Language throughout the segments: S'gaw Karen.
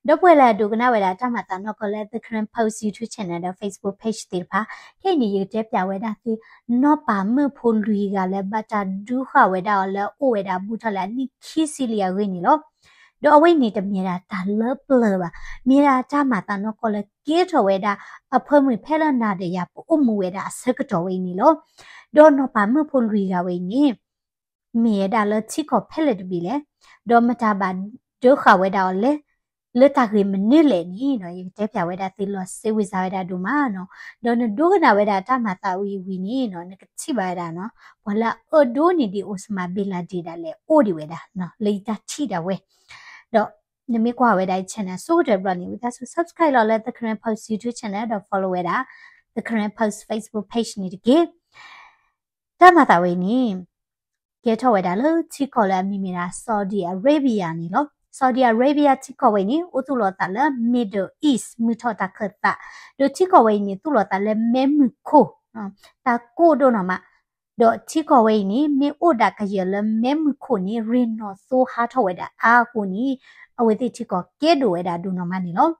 ဒီပုၢ်ဝဲၢ်လၢအဒိကနၣ်ဝဲဒၣ်တၢ်မၤသးနီၢ်ကီၢ်လၢ The Karen Post YouTube channel ဒီး Facebook page သ့ၣ်တဖၣ်, ခဲအံၤန့ၣ် ယကတဲပၠးဝဲဒၣ်သု နီၢ်ပၤမုၣ်ဖိလွံၢ်ဂၤလၢဘၣ်တၢ်ဒုးဃာ်ဝဲဒၣ်အီၤလၢအအိၣ်ဝဲဒၣ်ဘူးထီၣ်လၢအနံၣ်ခံဆံလံအဂ့ၢ်န့ၣ်လီၤ. ဒီးအဝဲအံၤန့ၣ်တမ့ၢ်ဒၣ်တၢ်လၢပျၢၤဘၣ်, မ့ၢ်ဒၣ်တၢ်မၤသးနီၢ်ကီၢ်လၢကဲထီၣ်ဝဲဒၣ် အဖၢမုၢ်ဖဲလၢနၤဒီးယၤပအိၣ်မူဝဲဒၣ်အဆၢကတီၢ်ဝဲအံၤန့ၣ်လီၤ. ဒီးနီၢ်ပၤမုၣ်ဖိလွံၢ်ဂၤဝဲအံၤန့ၣ် မ့ၢ်ဝဲဒၣ်လၢထံကီၢ်ဖဲလဲၣ်တဘ့ၣ်လဲၣ်, ဒီးမတၤဘၣ်ဒုးဃာ်ဝဲဒၣ်အီၤလဲၣ်, လၢတၢ်ဂ့ၢ်မနုၤလဲၣ်န့ၣ်နီၤ ယကတဲပၠးဝဲဒၣ်သုလီၤစ့ဝံစါဝဲဒၣ်ဒိၣ်မးနီၤ. ဒီးနဒိကနၣ်ဝဲဒၣ်တၢ်မၤသးဝံၤဝံၤန့ၣ်နီၤ နကထံၣ်ဘၣ်ဝဲဒၣ်နီၤ ပှၤလၢအအၢဒိၣ်န့ၢ်ဒံး Osama bin Laden ဒၣ်လဲာ်အိၣ်ဒံးဝဲဒၣ်နီၤ လၢယတၢ်ထံၣ်ဒၣ်ဝဲ. ဒီးနမ့ၢ်ကွၢ်ဝဲဒၣ်ယ channel ဆိကတၢၢ်တဘျီန့ၣ် ဝံသးစူၤ subscribe လီၤလၢ The Karen Post YouTube channel ဒီး follow ဝဲဒၣ် The Karen Post Facebook page န့ၣ်တက့ၢ်. တၢ်မၤသးဝဲအံၤန့ၣ် ကဲထီၣ်ဝဲဒၣ်လၢထံကီၢ်လၢအမံၤမ့ၢ်ဒၣ် Saudi Arabia န့ၣ်လီၤ. Saudi Arabia ထံကီၢ်ဝဲအံၤန့ၣ် အိၣ်သူၣ်လီၤသးလၢ Middle East မုၢ်ထီၣ်တၢ်ခၢၣ်သး, ဒီးထံကီၢ်ဝဲအံၤန့ၣ် သူၣ်လီၤသးလၢမ့ၢ်မုၢ်ခိၣ်, တၢ်ကိၢ်ဒိၣ်နီၢ်မး, ဒီးထံကီၢ်ဝဲအံၤန့ၣ် မ့ၢ်အိၣ်ဒၣ်ကယၢၤလၢမ့ၢ်မုၢ်ခိၣ်န့ၣ် ရ့ၣ်နီၣ်သိဟးထီၣ်ဝဲဒၣ်အါအဃိန့ၣ် အဝဲသ့ၣ်ထံကီၢ်ကဲဒိၣ်ဝဲဒၣ်ဒိၣ်နီၢ်မးန့ၣ်လီၤ.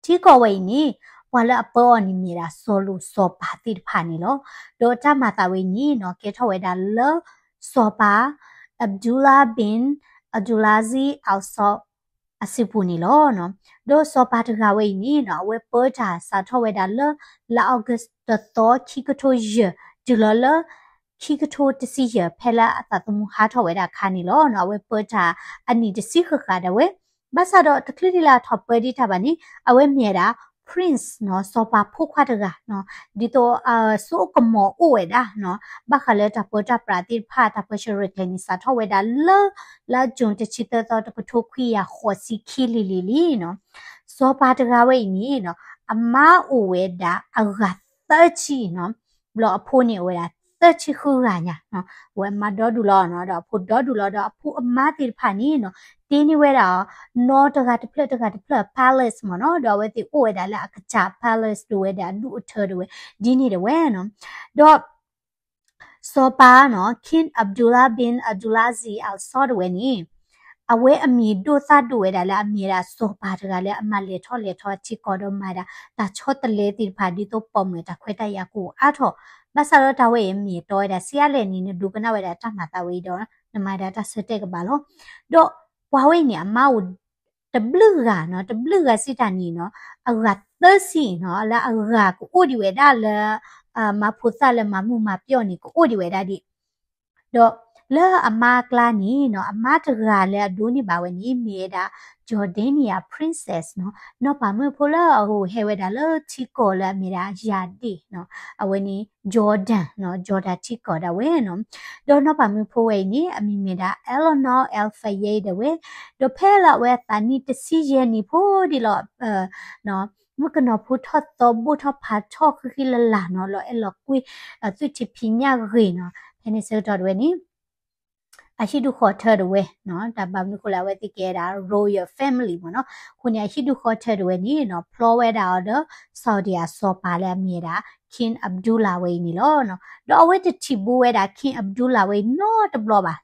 ထံကီၢ်ဝဲအံၤန့ၣ် ပှၤလၢအပၢအီၤန့ၣ်မ့ၢ်ဒၣ် စီၤလိၤစီၤပၤသ့ၣ်တဖၣ်န့ၣ်လီၤ. ဒီးတၢ်မၤသးဝဲအံၤန့ၣ်နီၤ ကဲထီၣ်ဝဲဒၣ်လၢ စီၤပၤ Abdullah bin Abdulaziz Al Saud အစုပူၤန့ၣ်လီၤ. ဒီးစီၤပၤတဂၤဝဲအံၤန့ၣ်နီၤ အဝဲပၢတၢ်စးထီၣ်ဝဲဒၣ်လၢ လါ August တသီ ခံကထိယဲၢ် တုၤလီၤလၢ ခံကထိတဆံယဲၢ် ဖဲလၢအသးသမူဟးထီၣ်ဝဲဒၣ်အခါန့ၣ်လီၤ. အဝဲပၢတၢ်အနံၣ်တဆံဃၣ်ဃၣ်ဒၣ်ဝဲ, ဘၣ်ဆၣ်ဒီးတချုးဒံးလၢအထီၣ်ပၢဒံးတၢ်ဘၣ်န့ၣ် အဝဲမ့ၢ်ဝဲဒၣ် prince နီၤ စီၤပၤဖိခွါတဂၤနီၤ, ဒ်သိး စိကမီၤအိၣ်ဝဲဒၣ်နီၤ, ဘၣ်ဃးလၢတၢ်ပၢတၢ်ပြးသ့ၣ်တဖၣ် တၢ်ပၢဆှၢရဲၣ်ကျဲၤန့ၣ် စးထီၣ်ဝဲဒၣ်လၢ လါ June တဆံသၢသီ တကထိခွံကယၤဃိးဆံခံလံၤလံၤလံနီၤ. စီၤပၤတဂၤဝဲအံၤန့ၣ်နီၤ အမါအိၣ်ဝဲဒၣ်အဂၤသၢဆံနီၤ, ဘျီအဖိန့ၣ်အိၣ်ဝဲဒၣ်သၢဆံဃုဂၤညါနီၤ, အဝဲအမါဒီဒူၣ်လီၤနီၤ, ဒီးအဖိဒီဒူၣ်လီၤ, ဒီးအဖိအမါသ့ၣ်တဖၣ်န့ၣ်နီၤ တ့န့ၢ်ဝဲဒၣ်အီၤ နီတဂၤတဖျၢၣ်တဂၤတဖျၢၣ် palace မ့ၢ်နီၤ, ဒီးအဝဲသ့ၣ်အိၣ်ဝဲဒၣ်လၢအကစၢ် palace ဒၣ်ဝဲဒၣ်အဒူၣ်အထၢဒၣ်ဝဲ ဒ်န့ၣ်ဒၣ်ဝဲနီၤ, ဒီး စီၤပၤနီၤ King Abdullah bin Abdulaziz Al Saud တဝဲန့ၣ် အဝဲအမံၤဒိၣ်သၣ်ဒိၣ်ဝဲဒၣ်လၢအမ့ၢ်ဝဲဒၣ်စီၤပၤတဂၤလၢအမၤလဲၤထီၣ်လဲၤထီထံကီၢ်ဒီးမၤဒၣ်တၢ်ဆီတလဲသ့ၣ်တဖၣ် ဒ်သိးပိာ်မုၣ်တၢ်ခွဲးတၢ်ယာ်ကအိၣ်အါထီၣ်, ဘၣ်ဆၣ်ဒီးတၢ်ဝဲအံၤမ့ၢ်တီဝဲဒၣ်စံးအါလဲၣ်န့ၣ် နဒိကနၣ်ဝဲဒၣ်တၢ်မၤသးဝဲအံၤဒီး နမၤဒၣ်တၢ်ဆၢတဲာ်ကဘၣ်လီၤ. ဒီးပှၤဝဲအံၤန့ၣ် အမါအိၣ် တဘျုးဂၤနီၤ, တဘျုးဂၤစံးတၢ်န့ၣ်နီၤ, အဂၤသၢဆံနီၤ, လၢအဂၤကအိၣ်ဒံးဝဲဒၣ်လၢ မၤဖိသၣ်လၢမၤမုၢ်မၤပျီၢ်န့ၣ် ကအိၣ်ဒံးဝဲဒၣ်ဒံး, ဒီးလၢအမါအကျါန့ၣ်နီၤ, အမါတဂၤလၢအဒိးန့ၢ်ဘၣ်ဝဲန့ၣ် မ့ၢ်ဝဲဒၣ် Jordanian princess နီၤ, နီၢ်ပၤမုၣ်ဖိလၢအဟဲဝဲဒၣ်လၢထံကီၢ်လၢအမ့ၢ်ဒၣ်ယၤဒ့ၣ်နီၤ, အဝဲန့ၣ် Jordan နီၤ, Jordan ထံကီၢ်ဒၣ်ဝဲနီၤ, ဒီးနီၢ်ပၤမုၣ်ဖိဝဲအံၤန့ၣ် အမံၤမ့ၢ်ဒၣ် Eleanor Al Fayed ဒၣ်ဝဲ, ဒီးဖဲလၢအဝဲအသးနံၣ်တဆံယဲၢ်နံၣ်ဖိဒံးလီၤ မုၣ်ကနီၤဖိထီၣ်သီဘိၣ်ထီၣ်ဖးထီၣ်ဃံဃံလၤလၤနီၤ, လီၤအဲၣ်လီၤကွံ သုးထံးဖံးညၣ်ဂ့ၤနီၤ, ဖဲန့ၣ်ဆၢကတီၢ်တဝဲန့ၣ် အဟံၣ်ဒူၣ်ဃီထၢဒၣ်ဝဲနီၤ, တၢ်ဘၣ်မနုၤဃိလၢအဝဲသ့ၣ်ကဲဒၣ် royal family မ့ၢ်နီၤ, အဃိန့ၣ် အဟံၣ်ဒူၣ်ဃီထၢဒၣ်ဝဲန့ၣ်နီၤ, ဖျီဝဲဒၣ်အီၤဒီး Saudi အစီၤပၤလၢအမ့ၢ်ဝဲဒၣ် King Abdullah ဝဲအံၤန့ၣ်လီၤ. ဒီးအဝဲတထံၣ်ဘူးဝဲဒၣ် King Abdullah ဝဲအံၤနီတဘျီဘၣ်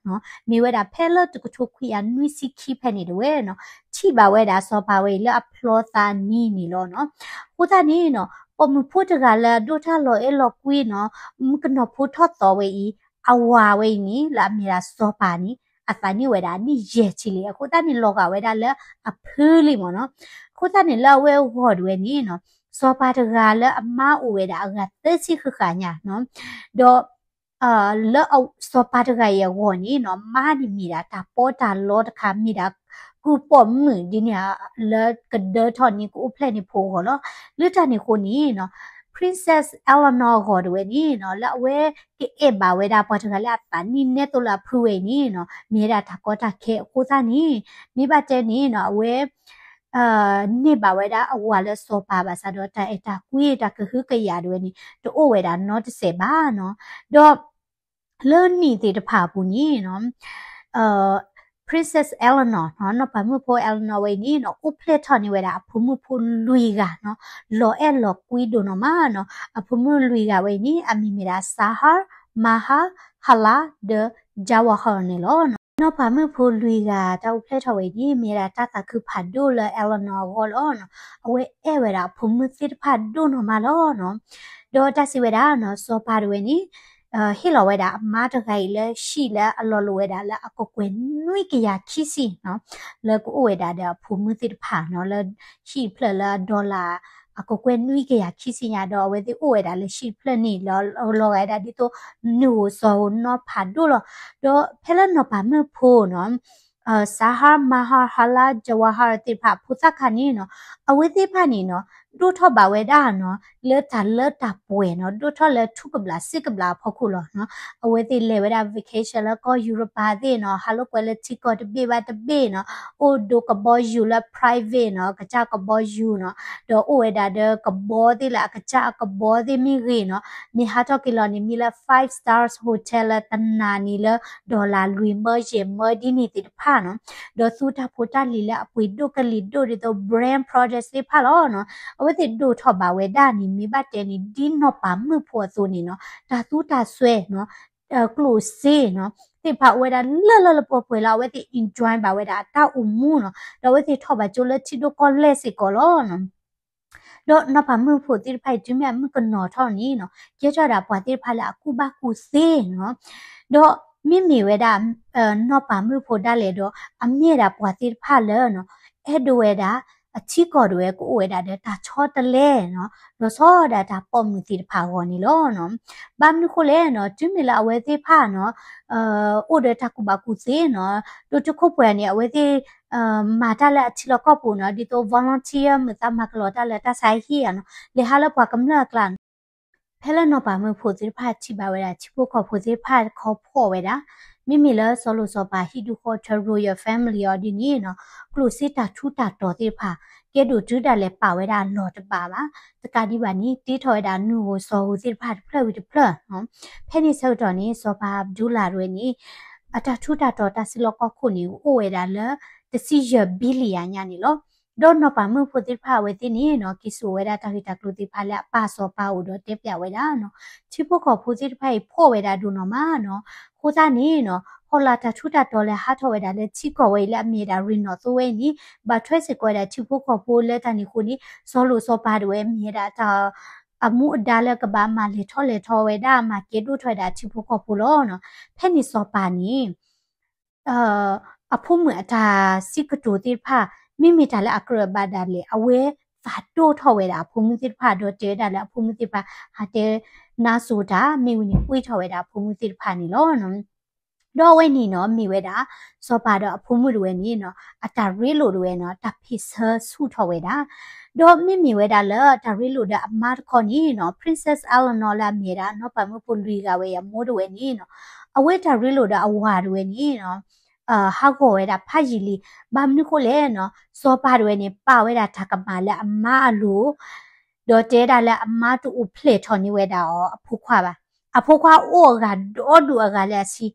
နီၤ, မ့ၢ်ဝဲဒၣ်ဖဲလၢတကထိခွံကယၤနွံဆံခံဖဲန့ၣ်တဝဲနီၤ, ထံၣ်ဘၣ်ဝဲဒၣ်စီၤပၤဝဲအံၤလၢအဖျီသးနံၤန့ၣ်လီၤနီၤ. အဃိသတးန့ၣ်နီၤ, ပိာ်မုၣ်ဖိတဂၤလၢအဒိၣ်တၢ်လီၤအဲၣ်လီၤကွံနီၤ, မုၣ်ကနီၤဖိထီၣ်သီဝဲအံၤ အဝၤဝဲအံၤန့ၣ် လၢအမ့ၢ်ဒၣ်စီၤပၤန့ၣ် အသးနံၣ်ဝဲဒၣ်အနံၣ်ယဲၢ်ဆံလံ, အဃိသတးန့ၣ် လီၤဂာ်ဝဲဒၣ်လၢအဖုလံမ့ၢ်နီၤ. အဃိသတးန့ၣ် လၢအဝဲအဂီၢ်ဒၣ်ဝဲန့ၣ်နီၤ, စီၤပၤတဂၤလၢအမါအိၣ်ဝဲဒၣ်အဂၤသၢဆံဃၣ်ဃၣ်ညါနီၤ, ဒီး လၢစီၤပၤတဂၤအံၤအဂီၢ်န့ၣ်နီၤ, မါန့ၣ်မ့ၢ်ဒၣ်တၢ်ပီးတၢ်လီတခါ မ့ၢ်ဒၣ်ကုၢ်ပိာ်မုၣ်ဒ်န့ၣ် လၢကဒၢထီၣ်န့ၢ်ကအိၣ်ဖျဲၣ်န့ၢ်ဖိအဂီၢ်လီၤ. လၢတၢ်န့ၣ်အဃိန့ၣ်နီၤ, Princess Eleanor အဂီၢ်ဒၣ်ဝဲန့ၣ်နီၤ, လၢအဝဲကအဲၣ်ဘၣ်ဝဲဒၣ်ပှၤတဂၤလၢအသးနံၣ်နဲသိးလၢအဖုဝဲအံၤန့ၣ်နီၤ, မ့ၢ်ဝဲဒၣ်တၢ်ကီတၢ်ခဲအဃိသတးန့ၣ်, မ့ၢ်ဘၣ်တဲန့ၣ်နီၤ, အဝဲ န့ၢ်ဘၣ်ဝဲဒၣ်အဝၤလၢစီၤပၤဘၣ်ဆၣ်ဒီး တၢ်အဲၣ်တၢ်ကွံတၢ်ကဟုကယာ်ဒၣ်ဝဲန့ၣ် တအိၣ်ဝဲဒၣ်နီတစဲးဘၣ်နီၤ. ဒီး လၢနံၣ်သ့ၣ်တဖၣ်အပူၤန့ၣ်နီၤ, Princess Eleanor နီၤ, နီၢ်ပၤမုၣ်ဖိ Eleanor ဝဲအံၤန့ၣ်နီၤ, အိၣ်ဖျဲၣ်ထီၣ်န့ၢ်ဝဲဒၣ်အဖိမုၣ်ဖိလွံၢ်ဂၤနီၤ, လီၤအဲၣ်လီၤကွံဒိၣ်နီၢ်မးနီၤ. အဖိမုၣ်လွံၢ်ဂၤဝဲအံၤန့ၣ် အမံၤမ့ၢ်ဒၣ် Sahar, Mahar, Hala ဒီး Jawahar န့ၣ်လီၤ. နီၢ်ပၤမုၣ်ဖိလွံၢ်ဂၤတၢ်အိၣ်ဖျဲၣ်ထီၣ်ဝဲန့ၣ် မ့ၢ်ဝဲဒၣ်တၢ်သးခုဖးဒိၣ်လၢ Eleanor အဂီၢ်လီၤ. အဝဲအဲၣ်ဝဲဒၣ်အဖိမုၣ်သ့ၣ်တဖၣ်ဒိၣ်နီၢ်မးလီၤနီၤ. ဒီးတၢ်စံးဝဲဒၣ်နီၤ စီၤပၤတဝဲန့ၣ် ဟ့ၣ်လီၤဝဲဒၣ်အမါတဂၤအံၤလၢဟံၣ်လၢအလီၤလိာ်ဝဲဒၣ်လၢအကကွဲၢ်နွံကယၤခံဆံနီၤ, လၢကအိၣ်ဝဲဒၣ်ဒီးအဖိမုၣ်သ့ၣ်တဖၣ်နီၤ, လၢဟံၣ်တဖျၢၣ်လၢ dollar အကကွဲၢ်နွံကယၤခံဆံညါ ဒီးအဝဲသ့ၣ်အိၣ်ဝဲဒၣ်လၢဟံၣ်တဖျၢၣ်န့ၣ် လီၤဂာ်ဝဲဒၣ်ဒ်သိး နုၢ်ဧိၤစီၤဧိၤနီၢ်ဖးဒိၣ်လီၤ. ဒီးဖဲလၢနီၢ်ပၤမုၣ်ဖိနီၤ Sahar Maharhala Jawahar သ့ၣ်တဖၣ်အဖိသၣ်ခါန့ၣ်နီၤ, အဝဲသ့ၣ်တဖၣ်န့ၣ်နီၤ ဒိၣ်ထီၣ်ဘၣ်ဝဲဒၣ်နီၤ လၢတၢ်လၢတၢ်ပှဲၤနီၤ, ဒိၣ်ထီၣ်လၢထူကဘျးစ့ကဘျးအဖီခိၣ်လီၤနီၤ. အဝဲသ့ၣ်လဲၤဝဲဒၣ် vacation လၢကီၢ်ယူရပၤသ့ၣ်နီၤ, ဟးလိာ်ကွဲလၢထံကီၢ်တဘ့ၣ်ဘၣ်တဘ့ၣ်နီၤ, အိၣ်ဒိးကဘီယူၤလၢ private နီၤ, ကစၢ်ကဘီယူၤနီၤ, ဒီးအိၣ်ဝဲဒၣ်ဒီးကဘီသ့ၣ်လၢအကစၢ်အကဘီသ့ၣ်မ့ၢ်ဂ့ၤနီၤ, မ့ၢ်ဟးထီၣ်က့ၤလီၤန့ၣ် မ့ၢ်လၢ five stars hotel လၢတနၤန့ၣ်လၢ dollar လွံၢ်မၢယဲၢ်မၢဒ်န့ၣ်သ့ၣ်တဖၣ်နီၤ, ဒီးသူတၢ်ဖိတၢ်လံၤလၢအပှ့ၤဒိၣ်ကလံၤဒိၣ်ဒ်သိး brand products သ့ၣ်တဖၣ်လီၤနီၤ. အဝဲသ့ၣ်ဒိၣ်ထီၣ်ဘၣ်ဝဲဒၣ်န့ၣ် မ့ၢ်ဘၣ်တဲန့ၣ် ဒ်နီၢ်ပၤမုၣ်ဖိအသိးန့ၣ်နီၤ, တၢ်သူတၢ်စွဲနီၤ ကျိၣ်စ့နီၤ သ့ၣ်တဖၣ်အိၣ်ဝဲဒၣ်လၢလၢလၢပှဲၤပှဲၤလၢအဝဲသ့ၣ် enjoy ဘၣ်ဝဲဒၣ်အတၢ်အိၣ်မူနီၤ, ဒီးအဝဲသ့ၣ်ထီၣ်ဘးကၠိလၢထံဒိၣ်ကီၢ်လဲၢ်စ့ၢ်ကီးလီၤနီၤ. ဒီးနီၢ်ပၤမုၣ်ဖိသ့ၣ်တဖၣ်အံၤ တုၤမ့ၢ်အမုၣ်ကနီၤထီၣ်န့ၣ်နီၤ, ကဲထီၣ်ဒၣ်ပှၤသ့ၣ်တဖၣ်လၢအကူၣ်ဘၣ်ကူၣ်သ့နီၤ, ဒီးမ့မ့ၢ်ဝဲဒၣ် နီၢ်ပၤမုၣ်ဖိဒၣ်လဲာ်ဒီး အမ့ၢ်ဒၣ်ပှၤသ့ၣ်တဖၣ်လၢနီၤ အဲၣ်ဒိးဝဲဒၣ် အထံကီၢ်တဝဲကအိၣ်ဝဲဒၣ်ဒီးတၢ်ဆီတလဲနီၤ, ဒီးဆီဒၣ်တၢ်ပိာ်မုၣ်သ့ၣ်တဖၣ်အဂီၢ်န့ၣ်လီၤနီၤ. ဘၣ်မနုၤဃိလဲၣ်နီၤ, တုၤမ့ၢ်လၢအဝဲသ့ၣ်တဖၣ်နီၤ အိၣ်ဒီးတၢ်ကူၣ်ဘၣ်ကူၣ်သ့နီၤ, ဒီးတခိၣ်ပှဲၤန့ၣ် အဝဲသ့ၣ် မၤတၢ်လၢအထံလီၢ်ကီၢ်ပူၤနီၤ, ဒ်သိး volunteer မုာ်သးမၤကလီၤတၢ်လၢတၢ်ဆါဟံၣ်ဧါနီၤ, လဲၤဟးလၢပှၤကမျၢၢ်အကျါနီၤ. ဖဲလၢနီၢ်ပၤမုၣ်ဖိသ့ၣ်တဖၣ်ထံၣ်ဘၣ်ဝဲဒၣ် ထံဖိကီၢ်ဖိသ့ၣ်တဖၣ်ခီဖှီၣ်ဝဲဒၣ်, မ့မ့ၢ်လၢစီၤလိၤစီၤပၤဟံၣ်ဒူၣ်ဃီထၢ royal family အီၤဒ်န့ၣ်နီၤ, ကျိၣ်စ့တၢ်ထူးတၢ်တီၤသ့ၣ်တဖၣ် ကဲဒိၣ်တုၤဒၣ်လဲာ်ပာ်ဝဲဒၣ်လီၤတဘၣ်ဘၣ်. တကးဒံးဘၣ်န့ၣ် တ့ထီၣ်ဝဲဒၣ်နုၢ်ဧိၤစီၤဧိၤသ့ၣ်တဖၣ်တဖျၢၣ်ဝံၤတဖျၢၣ်နီၤ. ဖဲန့ၣ်ဆၢကတီၢ်န့ၣ် စီၤပၤ Abdullah တဝဲန့ၣ် အတၢ်ထူးတၢ်တီၤတၢ်စုလီၢ်ခီၣ်ခိၣ်န့ၣ် အိၣ်ဝဲဒၣ်လၢ တဆံယဲၢ် billion ညါန့ၣ်လီၤ. ဒီးနီၢ်ပၤမုၣ်ဖိသ့ၣ်တဖၣ်အဝဲသ့ၣ်န့ၣ်နီၤ က့ၤစိာ်ဝဲဒၣ်တၢ်ဂ့ၢ်တၢ်ကျိၤသ့ၣ်တဖၣ်လၢအပၢ်စီၤပၤအိၣ်ဒီးတဲပျးဝဲဒၣ်နီၤ, ထံဖိကီၢ်ဖိသ့ၣ်တဖၣ်အံၤဖှီၣ်ဝဲဒၣ်ဒိၣ်နီၢ်မးနီၤ. အဃိသတးန့ၣ်နီၤ ဟီၣ်လာ်တၢ်ထူးတၢ်တီၤလၢဟးထီၣ်ဝဲဒၣ်လၢထံကီၢ်ဝဲအံၤလၢအမ့ၢ်ဝဲဒၣ်ရ့ၣ်နီၣ်သိဝဲအံၤန့ၣ် ဘၣ်ထွဲစ့ၢ်ကီးဝဲဒၣ်ထံဖိကီၢ်ဖိလၢတၢ်န့ၣ်အဃိန့ၣ် စီၤလိၤစီၤပၤတဝဲမ့ၢ်ဝဲဒၣ်တၢ် အမူအဒါလၢကဘၣ်မၤလဲၤထီၣ်လဲၤထီဝဲဒၣ် မၤကဲဒိၣ်ထီၣ်ဝဲဒၣ်ထံဖိကီၢ်ဖိလီၤနီၤ. ဖဲန့ၣ်စီၤပၤန့ၣ် အဖိမုၣ်အတၢ်စံးကတိၤသ့ၣ်တဖၣ် မ့မ့ၢ်တၢ်လၢအကြၢးဘၣ်ဒၣ်လဲာ် အဝဲသးဒိၣ်ထီၣ်ဝဲဒၣ်အဖိမုၣ်သ့ၣ်တဖၣ် ဒီးတဲဝဲဒၣ်လၢအဖိမုၣ်သ့ၣ်တဖၣ် ဟးတဲနါစိၤတၢ် မ့ၢ်ဝံၤန့ၣ် ပှ့ၤထီၣ်ဝဲဒၣ်အဖိမုၣ်သ့ၣ်တဖၣ်န့ၣ်လီၤ. ဒီးအဝဲန့ၣ်နီၤ မ့ၢ်ဝဲဒၣ် စီၤပၤဒီးအဖိမုၣ်တဝဲန့ၣ်နီၤ အတၢ်ရ့လိာ်တဝဲနီၤ တၢ်ဖ့ၣ်ဆၢဆူၣ်ထီၣ်ဝဲဒၣ် ဒီးမ့မ့ၢ်ဝဲဒၣ်လၢတၢ်ရ့လိာ်ဒီးအမါတခီန့ၣ်နီၤ Princess Eleanor လၢအမ့ၢ်ဝဲဒၣ်နီၢ်ပၤမုၣ်ဖိလွံၢ်ဂၤဝဲအံၤအမိၢ်တဝဲန့ၣ်နီၤ အဝဲတၢ်ရ့လိာ်ဒီးအဝၤတဝဲန့ၣ်နီၤ ဟးဂီၤဝဲဒၣ်ဖးယံာ်လံ. ဘၣ်မနုၤဃိလဲၣ်နီၤ စီၤပၤတဝဲန့ၣ် ပာ်ဝဲဒၣ်တၢ်ကမၣ်လၢအမါအလိၤ ဒီးတဲဒၣ်လၢအမါတအိၣ်ဖျဲၣ်ထီၣ်န့ၢ်ဝဲဒၣ်အီၤအဖိခွါဘၣ်. အဖိခွါအိၣ်အဂၤဒီဒူၣ်အဂၤလၢအဆံ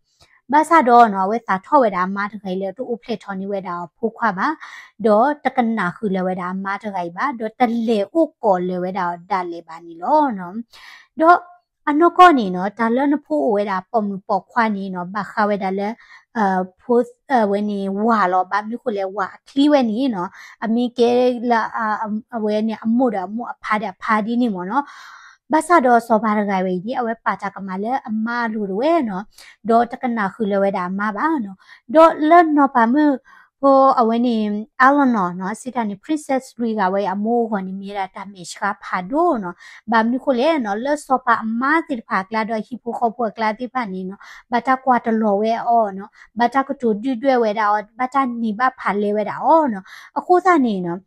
ဘၣ်ဆၣ်ဒီးနီၤ အဝဲသးထီၣ်ဝဲဒၣ်အမါတဂၤအံၤလၢတအိၣ်ဖျဲၣ်ထီၣ်န့ၢ်ဝဲဒၣ်အီၤအဖိခွါဘၣ်, ဒီးတကနၣ်ဃုာ်လၢၤဝဲဒၣ်အမါတဂၤအံၤဘၣ်, ဒီးတလဲၤအိၣ်ကီၢ်လၢၤဝဲဒၣ်အီၤဒၣ်လဲာ်ဘၣ်န့ၣ်လီၤ. ဒီးအနီၢ်ကီၢ်န့ၣ်နီၤ တၢ်လၢနဖိအိၣ်ဝဲဒၣ်ပိာ်မုၣ်ပိာ်ခွါန့ၣ်နီၤ ဘၣ်ဃးဝဲဒၣ်လၢ ဖိ ဝဲန့ၣ်ဝၤလီၤ. ဘၣ်မနုၤဃိလဲၣ် ဝၤအချံဝဲန့ၣ်နီၤ အမ့ၢ်ကဲလၢ အဝဲန့ၣ်အမိၢ်ဒီးအမိၢ်အဖါဒီးအဖါဒ်န့ၣ်မ့ၢ်နီၤ. ဘၣ်ဆၣ်ဒီးစီၤပၤတဂၤဝဲအံၤန့ၣ် အဝဲပာ်တၢ်ကမၣ်လၢအမါအလိၤတဝဲနီၤ, ဒီးတကနၣ်ဃုာ်လၢၤဝဲဒၣ်အမါဘၣ်နီၤ. ဒီးလၢနီၢ်ပၤမုၣ်ဖိအဝဲန့ၣ် Eleanor နီၤ စံးတၢ်န့ၣ် princess လွံၢ်ဂၤဝဲအံၤအမိၢ်အဂီၢ်န့ၣ် မ့ၢ်ဝဲဒၣ်တၢ်မဲာ်ဆှးဖးဒိၣ်နီၤ. ဘၣ်မနုၤဃိလဲၣ်နီၤ လၢစီၤပၤအမါသ့ၣ်တဖၣ်အကျါဒီးဟံၣ်ဖိဃီဖိအကျါသ့ၣ်တဖၣ်န့ၣ်နီၤ ဘၣ်တၢ်ကွၢ်တလီၤဝဲအီၤနီၤ, ဘၣ်တၢ်ကတိၤဒုၣ်ဒွဲၣ်ဝဲဒၣ်အီၤ, ဘၣ်တၢ်န့ၢ်ဘၣ်ဖးလဲဝဲဒၣ်အီၤနီၤ. အဃိသတးန့ၣ်နီၤ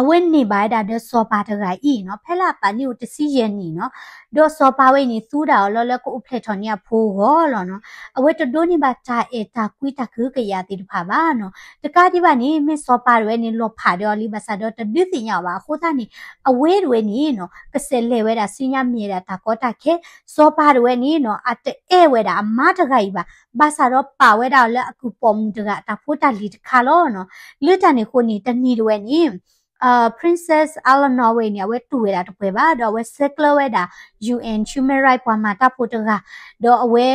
အဝဲန့ၢ်ဘၣ်ဝဲဒၣ်ဒီးစီၤပၤတဂၤအံၤနီၤ ဖဲလၢအသးနံၣ်အိၣ်တဆံယဲၢ်နံၣ်နီၤ, ဒီးစီၤပၤဝဲအံၤန့ၣ် သူဒၣ်အီၤလၢလၢကအိၣ်ဖျဲၣ်ထီၣ်န့ၢ်အဖိအဂီၢ်လီၤနီၤ. အဝဲတဒိးန့ၢ်ဘၣ်တၢ်အဲၣ်တၢ်ကွံတၢ်ကဟုကယာ်သ့ၣ်တဖၣ်ဘၣ်နီၤ. တကးဒံးဘၣ်န့ၣ် မ့ၢ်စီၤပၤတဝဲန့ၣ် လီၤဖးဒီးအီၤလံဘၣ်ဆၣ်ဒီးတဒုးသ့ၣ်ညါအီၤဘၣ်. အဃိသတးန့ၣ် အဝဲတဝဲန့ၣ်နီၤ ကစဲးလဲၤဝဲဒၣ်ဆူညါမ့ၢ်ဝဲဒၣ်တၢ်ကီတၢ်ခဲ, စီၤပၤတဝဲန့ၣ်နီၤ အတအဲၣ်ဝဲဒၣ်အမါတဂၤအံၤဘၣ်, ဘၣ်ဆၣ်ဒီးပာ်ဝဲဒၣ်အီၤလၢအကုၢ်ပိာ်မုၣ်တဂၤအတၢ်ဖိတၢ်လံၤတခါလီၤနီၤ. လၢတၢ်န့ၣ်အဃိန့ၣ် တနံၤတဝဲန့ၣ် Princess Eleanor ဝဲအံၤန့ၣ် အဝဲတူၢ်ဝဲဒၣ်တပှဲၤဘၣ် ဒီးအဝဲဆဲးကျၢဝဲဒၣ် ယူၣ်အၣ် human right ပှၤမၤတၢ်ဖိတဂၤ ဒီးအဝဲ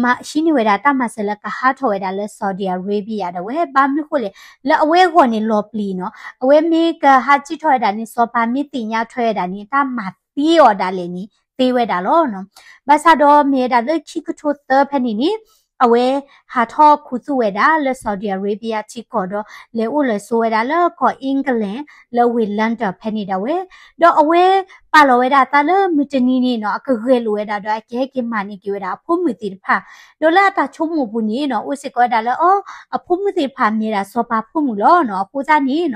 ဟံးန့ၢ်ဝဲဒၣ်တၢ်မၤစၢၤလၢကဟးထီၣ်ဝဲဒၣ်လၢ Saudi Arabia ဒၣ်ဝဲ ဘၣ်မနုၤဃိလဲၣ် လၢအဝဲအဂီၢ်န့ၣ်လီၤပျံၤနီၤ အဝဲမ့ၢ်ကဟးစံၣ်ထီၣ်ဝဲဒၣ်န့ၣ် စီၤပၤမ့ၢ်သ့ၣ်ညါထွဲဝဲဒၣ်န့ၣ် တၢ်မၤသံအီၤဒၣ်လဲာ်န့ၣ် သ့ဝဲဒၣ်လီၤနီၤ. ဘၣ်ဆၣ်ဒီးမ့ၢ်ဝဲဒၣ်လၢခံကထိသၢဖဲန့ၣ်န့ၣ် အဝဲဟးထီၣ်ခူသူၣ်ဝဲဒၣ်လၢ Saudi Arabia ထံကီၢ်ဒီး လဲၤအိၣ်လဲၤဆိးဝဲဒၣ်လၢကီၢ် England လၢဝ့ၢ် London ဖဲန့ၣ်ဒၣ်ဝဲ ဒီးအဝဲပာ်လီၤဝဲဒၣ်အသးလၢမုၢ်တနံၤန့ၣ်နီၤ အကဂဲၤလိာ်ဝဲဒၣ်ဒီးအကဟဲက့ၤမၤန့ၢ်က့ၤဝဲဒၣ်အဖိမုၣ်သ့ၣ်တဖၣ် ဒီးလၢအတၢ်ဆိကမိၣ်ပူၤန့ၣ်နီၤ အိၣ်စ့ၢ်ကီးဝဲဒၣ်လၢအီၤ အဖိမုၣ်သ့ၣ်တဖၣ်မ့ၢ်ဒၣ်စီၤပၤဖိမုၣ်လီၤနီၤ. အဃိသတးန့ၣ်